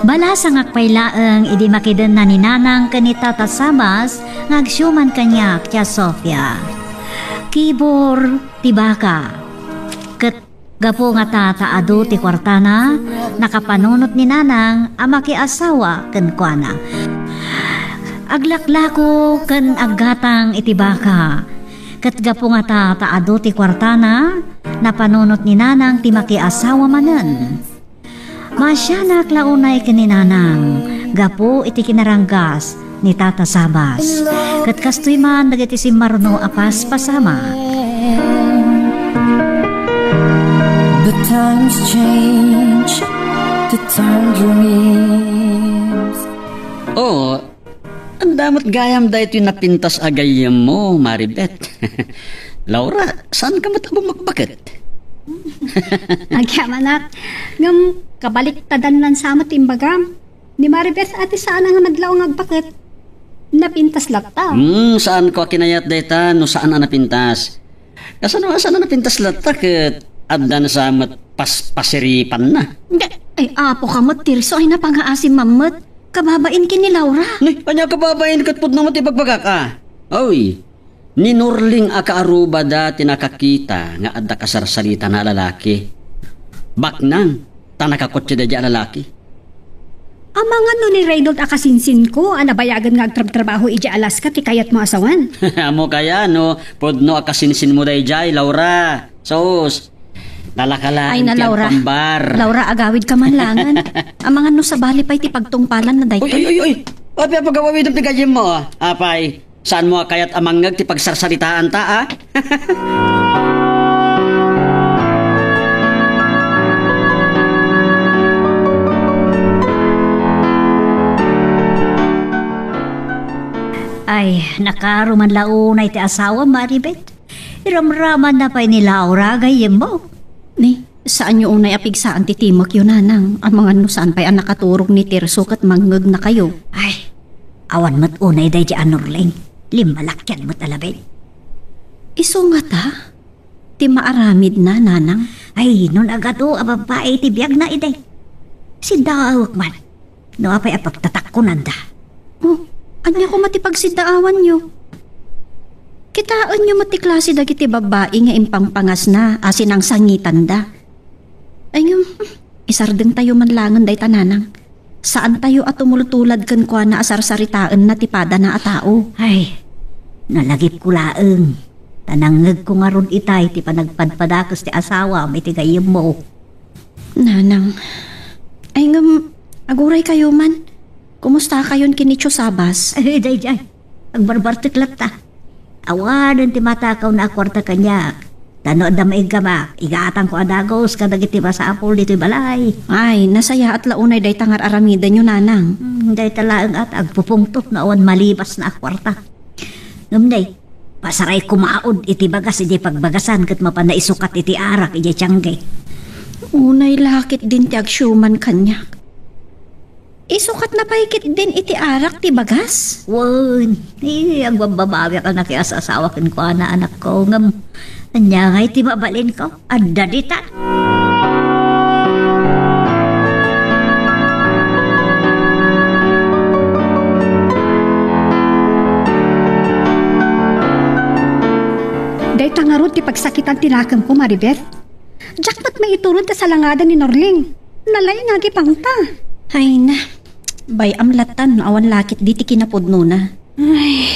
Balasangak pay laeng idi makidenna ni Nanang ken ni Tata Sabas nga agsiuman kaniak, Tia Sofia. Kibor ti baka. Ket gapu ngata ta adu ti kuartana, nakapanunot ni Nanang a makiasawa kenkuana. Aglaklako ken aggatang iti baka. Ket gapu ngata ta adu ti kuartana, napanunot ni Nanang ti makiasawa manen. Maasianak la unay ken ni Nanang gapu iti kinaranggas ni Tata Sabas. Ket kastoy man dagiti simmarno a paspasama. The times change, the time dreams. Oo, adda met gayam daytoy napintas a gayyemmo, Maribeth. Laura, saanka met a bumakbaket? Agyamanak, ngem kabaliktadan sa met ti imbagam. Ni Maribeth a ti saan nga madlaw nga agbaket, napintas latta. Hmm, saanko a kinayat dayta no saan a napintas. Kasano a saan a napintas latta ket adda sa met pas-, pasiripanna? Nga, ay, apo ka met, Tirso, ay napangaasim met. Kababain ken ni Laura. Ni, ania kababain ket pudno met ti bagbagak a? Oy, ni Norling a kaarubada ti nakakita nga adda kasarsaritana a lalaki. Baknang, ta nakakotse daydiay a lalaki. Amangan no ni Reynold a kasinsinko a nabayagen nga agtrabtrabaho idiay Alaska ti kayatmo a sawen. Ammo kaya no pudno a kasinsinmo daydiay, Laura? Sus, nalakalaan Ay na, ti Laura. agpambar. Laura, agawidka man langen. Amangan no sabali pay ti pagtungpalanna daytoy. Uy, uy, uy, uy! Apay a pagawawidem ti gayyemmo, ah? Apay, saanmo a kayat a mangngeg ti pagsarsaritaanta, ah? Ay, nakaro man la unay ti asawam, Maribet. Iramramanna pay ni Laura gayyemmo. Ni, saanyo unay a pigsaan ti timekyo, nanang, amangan no saan pay a nakaturog ni Tirso ket mangngegnakayo. Ay, awan met unay daydi a Norling. Limmalakyan met a labit. Isu ngata? Ti maaramidna, nanang? Ay, no nagadu a babbai ti biagna idi. Siddaawek man. No apay a pagtatakkonanda? Oh, ania koma ti pagsiddaawanyo? Kitaenyo met ti klase dagiti babbai nga impangpangasna a sinangsangitanda. Ay ngem, isardengtayo man langen dayta, nanang. Saantayo a tumultulad kenkuana a sarsaritaenna ti padana a tao. Ay, nalagipko laeng. Ta nangngegko ngarud itay ti panagpadpadakes ti asawam iti gayyemmo. Nanang. Ay ngem, aguraykayo man. Kumustakayon ken ni Tio Sabas? Ay, daydiay. Agbarbartek latta. Awanen ti matakawna a kuarta kaniak. Ta no adda maiggamak, igatangko a dagus kadagiti masapul ditoy balay. Ay, nasayaat la unay dayta nga ar-aramidenyo, nanang. Hmm, dayta laeng at agpupungto no awan malibasna a kuarta. Ngem nay, pasaray kumaud iti bagas idiay pagbagasan ket mapan naisukat iti arak idiay tiangge. Unay lakit din ti agsiuman kaniak. Isukatna pay ketdin iti arak ti bagas? Wen, eh, agbabbabawiak a nakias-asawa kenkuana, anakko, ngem ania ngay ti mabalinko? Adda ditan. Dayta ngarud ti pagsakitan ti nakemko, Maribeth. Diak met maiturod ta salangadan ni Norling. Nalaing nga agipangta. Ay na, bay-am latta no awan lakit di ti kinapudnona. Ay.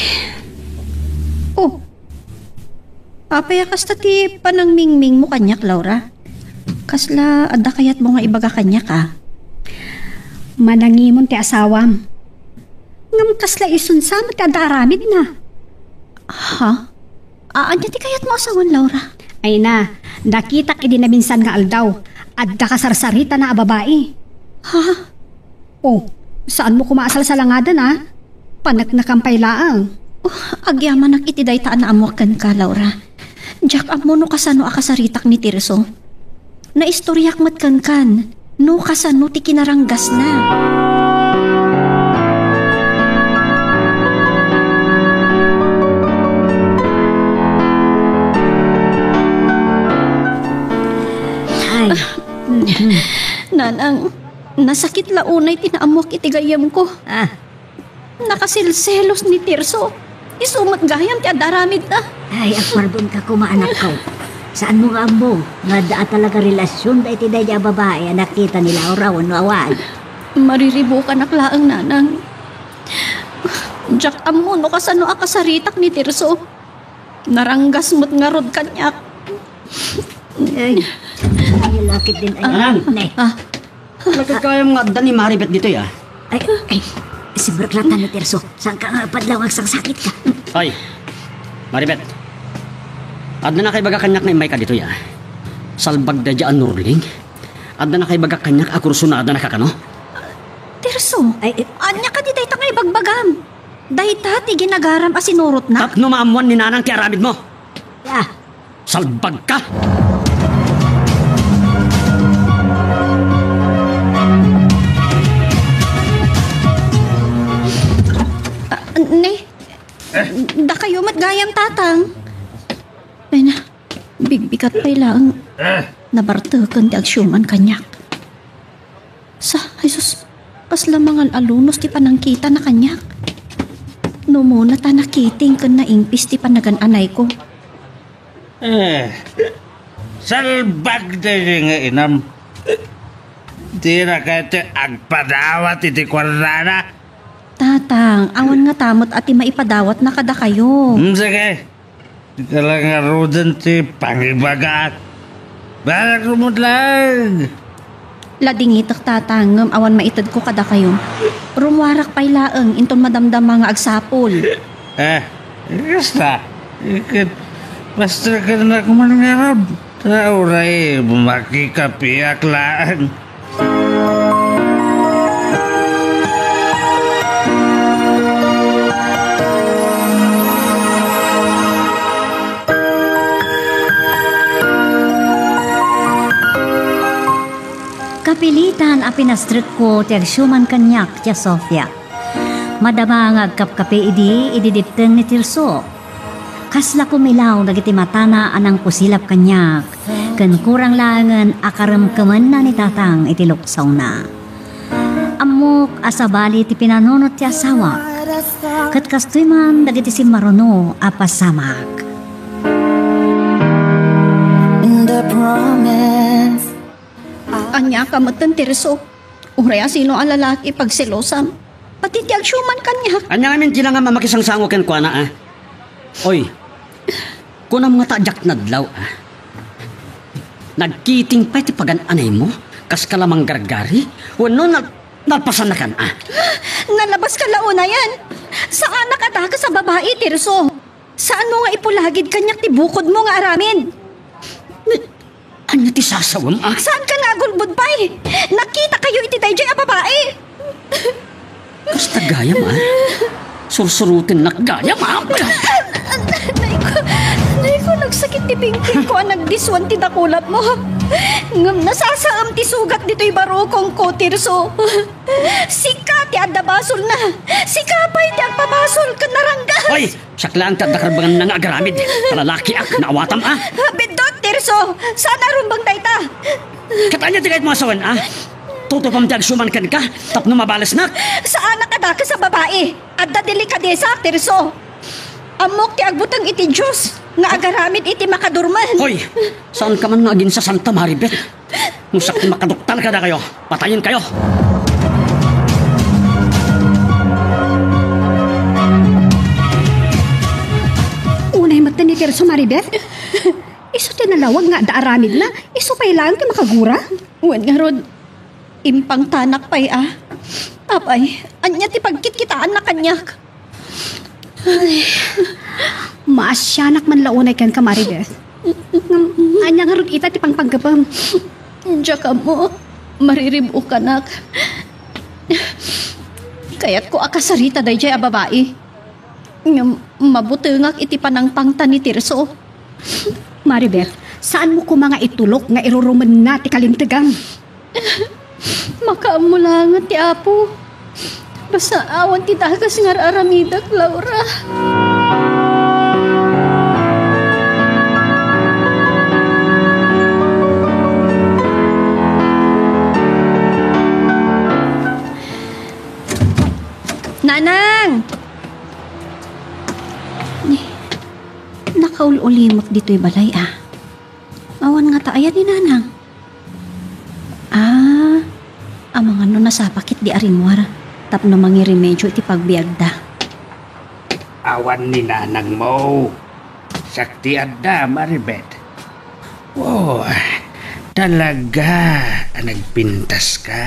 Oh. Apay a kasta ti panangmingmingmo kaniak, Laura? Kasla adda kayatmo nga ibaga kaniak, a? Manangimon ti asawam. Ngem kasla isun sa met ti adda aramidna. Ha? A-, ania ti kayatmo a sawen, Laura? Ay na, nakitak idi naminsan nga aldaw. Adda kasarsaritana a babai. Ha? Oh, saanmo koma a salsalangadan, a? Paneknekam pay laeng. Oh, agyamanak iti dayta a naammoak kenka, Laura. Diak ammo no kasano a kasaritak ni Tirso. Naistoriak met kenkan no kasano ti kinaranggasna. Ay. Nanang, nasakit la unay ti naammoak iti gayyemko. Ah. Nakaselselos ni Tirso. Isu met gayam ti adda aramidna. Ay, agpardonka koma, anakko. Saanmo nga ammo nga adda a talaga relasion daytoy daydi a babai a nakita ni Laura wenno awan? Mariribukanak laeng, nanang. Diak ammo no kasano a kasaritak ni Tirso. Naranggas met ngarud kaniak. Ay, ay, lakit din, ay. Anan? Ne. Ah. Nagkagayam nga adda ni Maribeth ditoy, a. Ay, ay, simrek latta ni Tirso. Saanka nga padlaw nga agsangsakit ka? Ay, Maribeth. Adda nakaibaga kaniak nga immayka ditoy, a. Salbag daydi a Norling. Adda nakaibaga kaniak a kursunada na kakano? Tirso, ay, ay. Ania kadi dayta nga ibagbagam? Dayta ti ginagaram a sinurotna? Tapno maammuan ni Nanang ti aramidmo. Ya. Salbagka! Ah, ne? Dakayo met gayam, Tatang. Ay na, bigbigat pay laeng. Nabarteken ti agsiuman kaniak. Sa, Jesus, kasla mangal-alunos ti panangkitana kaniak. No umuna ta nakiting ken naingpis ti panagan-anayko. Eh, salbag daydi nga inam. Dina kayto agpadawat iti kuartana. Tatang, awan ngata met a ti maipadawatna kadakayo. Hmm, sige. Dika la ngaruden ti pangibagak. Barak rumutlag. Ladingitek, Tatang, ngem awan maitedko kadakayo. Rummuarak pay laeng inton madamdama nga agsapul. Eh, kasta, ket pastekennak man ngarud. Ta uray makikapiak laeng. Kapilitan a pinastrekko ti agsiuman kaniak, Tia Sofia. Madama nga agkapkapi idi, idi dipteng ni Tirso. Kasla kumilaw dagiti matana a nangkusilap kaniak, ken kurang laengen a karemkemenna ni Tatang iti luksawna. Ammok a sabali ti pinanunot ti asawak, ket kastoy man dagiti simmaruno a pasamak. Ania ka metten, Tirso? Uray a sino a lalaki pagselosam. Pati ti agsiuman kaniak. Ania ngamin ti nangam a makisangsango kenkuana, a? Oy, kunam ngata a diak nadlaw, a? Nagkiting pay ti pagan-anaymo? Kaska la manggargari? Wenno nal-, nalpasannakan, a? Nalabaska la unayen. Saanak a dakes a babai, Tirso. Saanmo nga ipulagid kaniak ti bukodmo nga aramid? Ania ti sasawem, a? Saanka nga agulbod pay? Nakitakayo iti daydiay a babai. Kasta gayam, a? Sursurutennak gayam, a? Nayko, nayko, nagsakit ti pingpingko a nagdiswan ti dakulapmo. Ngem nasasaem ti sugat ditoy barukongko, Tirso. Sika ti adda basolna. Sika pay ti agpabasol ken naranggas. Hoy! Siak laeng ti adda karbanganna nga agaramid. Kalalakiak, naawatam, a? Biddut, Tirso! Saan a rumbeng dayta? Ket ania ti kayatmo a sawen, a? Tutupam ti agsiuman kenka tapno mabalesnak? Saanak a dakes a babai. Adda delikadesa, Tirso. Ammok ti agbuteng iti Dios nga agaramid iti makadurmen. Hoy! Saanka man nga aginsasanta, Maribeth? No siak ti makaduktal kadakayo, patayenkayo! Unay met ni Tirso, Maribeth. Isu ti nalawag nga adda aramidna, isu pay laeng ti makagura. Wen ngarud, impangtanak pay a. Apay, ania ti pagkitkitaanna kaniak? Ay, maasianak man la unay kenka, Maribeth. Ngem, ania ngarud ita ti pangpanggepem? Diak ammo, maririb-okanak. Kayatko a kasarita daydiay a babai. Ngem, mabutengak iti panangpangta ni Tirso. Maribeth, saanmo koma nga itulok nga irurumenna ti kalintegam? Makaammo laengen ti Apo. Basta awan ti dakes nga ar-aramidek, Laura. Nanang! Ni, nakaul-ulimot ditoy balay, a. Awan ngata aya ni Nanang? Ah, amangan no nasapa ketdi a rimmuar tapno mangiremedio iti pagbiagda. Awan ni Nanangmo. Siak ti adda, Maribeth. Oh, talaga a nagpintaska.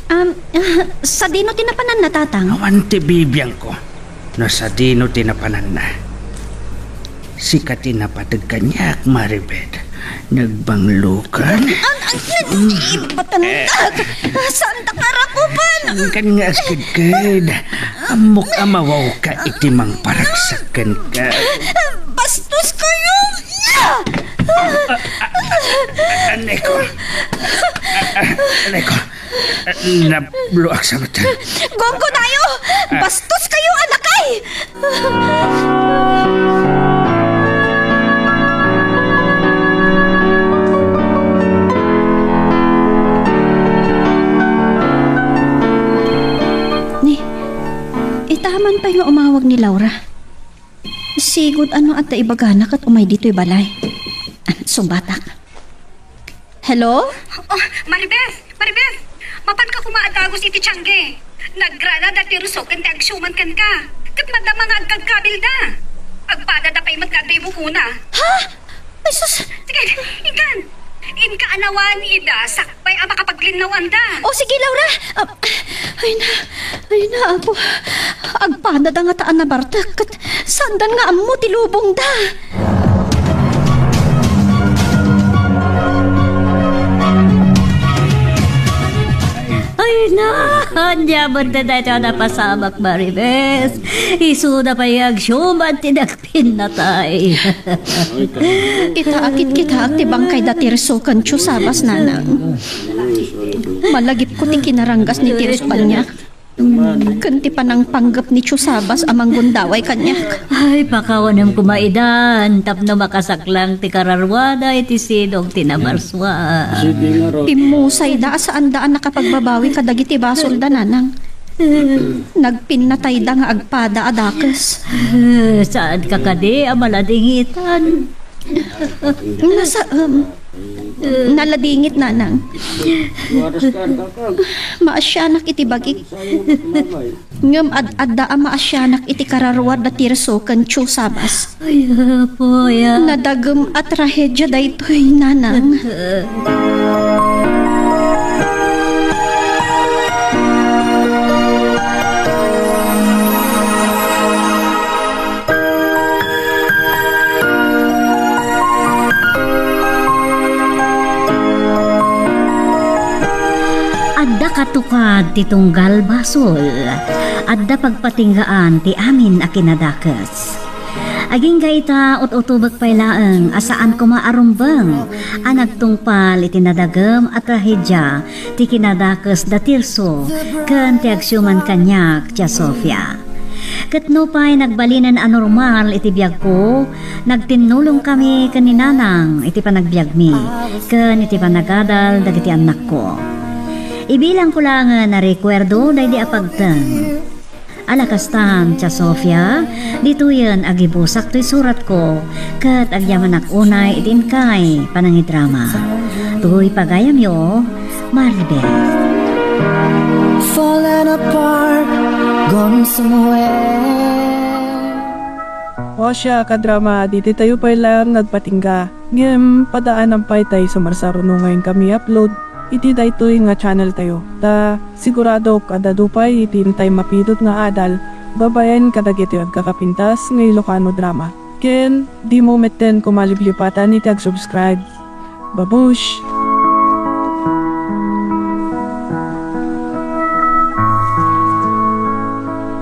Um, ah, sadino ti napananna, Tatang? Awan ti bibiangko no sadino ti napananna. Sika ti napateg kaniak, Maribeth. Nagbanglokan. An, an, an, ibatandak. Saan ta karakupan? Angkan nga agkedked. Ammok a mawawka iti mangparagsak kenka. Bastos kayo! Aneko. Aneko. Nabloak sa mata. Gonggo tayo! Bastos kayo, anakay! Ni, itaman pay nga umawag ni Laura. Sigud ano adda ibagana ket umay ditoy balay. Sungbatak. Hello? Oh, Maribeth! Maribeth! Mapanka koma a dagus iti tiangge. Nagrana da Tirso ken ti agsiuman kenka. Ket madama nga agkagkabilda. Agpadada pay met nga adda imukuna. Ha? Ay, sus! Sige, inkan! Inka a nawan ida, sakbay a makapaglinnaw-anda. O, sige, Laura! Ah, ay na, ay na, Apo. Agpadada ngata a nabartek, ket saandan nga ammo ti lubongda. Ay na, ania met daytoy a napasamak, Maribes? Isuda pay nga agsiuman ti nagpinnatay. Ita a kitkitaek ti bangkay da Tirso ken Tio Sabas, nanang. Malagipko ti kinaranggas ni Tirso kaniak ken ti panangpanggep ni Tio Sabas a manggundaway kaniak. Ay, pakawanem koma idan tapno makasaklang ti kararuada iti sidong ti namarsua. Pimmusayda a saanda a nakapagbabawi kadagiti basolda, nanang. Nagpinnatayda nga agpada a dakes. Eh, saanka kadi a maladingitan? Nasa, um, naladingit, nanang. Maasianak iti bagik. Ngem ad-adda a maasianak iti kararuada Tirso ken Tio Sabas. Ay, apo, ya. Nadagem a trahedia daytoy, nanang. Adda katukad ti tunggal basol. Adda pagpatinggaan ti amin a kinadakes. Agingga ita, ut-utubek pay laeng a saan koma a rumbeng a nagtungpal iti nadagem a trahedia ti kinadakes da Tirso ken ti agsiuman kaniak, Tia Sofia. Ket nupay nagbalinen a normal iti biagko, nagtinnulongkami ken ni Nanang iti panagbiagmi ken iti panagadal dagiti annakko. Ibilangko laengen a rekuerdo daydi a pagteng. Ala kastan, Tia Sofia, ditoyen agibusak toy suratko, ket agyamanak unay iti inkay panangidrama. Toy pagayamyo, Maribel. Falling apart, gone somewhere. O siya, kadrama, ditoy tayo pay laeng nagpatingga. Ngem, padaanan pay tay sumarsaruno nga inkami upload iti daytoy nga channel tayo. Ta, siguradok a dadu pay iti intay mapidut nga adal babaen kadagiti agkakapintas nga Ilocano drama. Ken, dimo metten koma liplipatan iti ag-subscribe. Babush!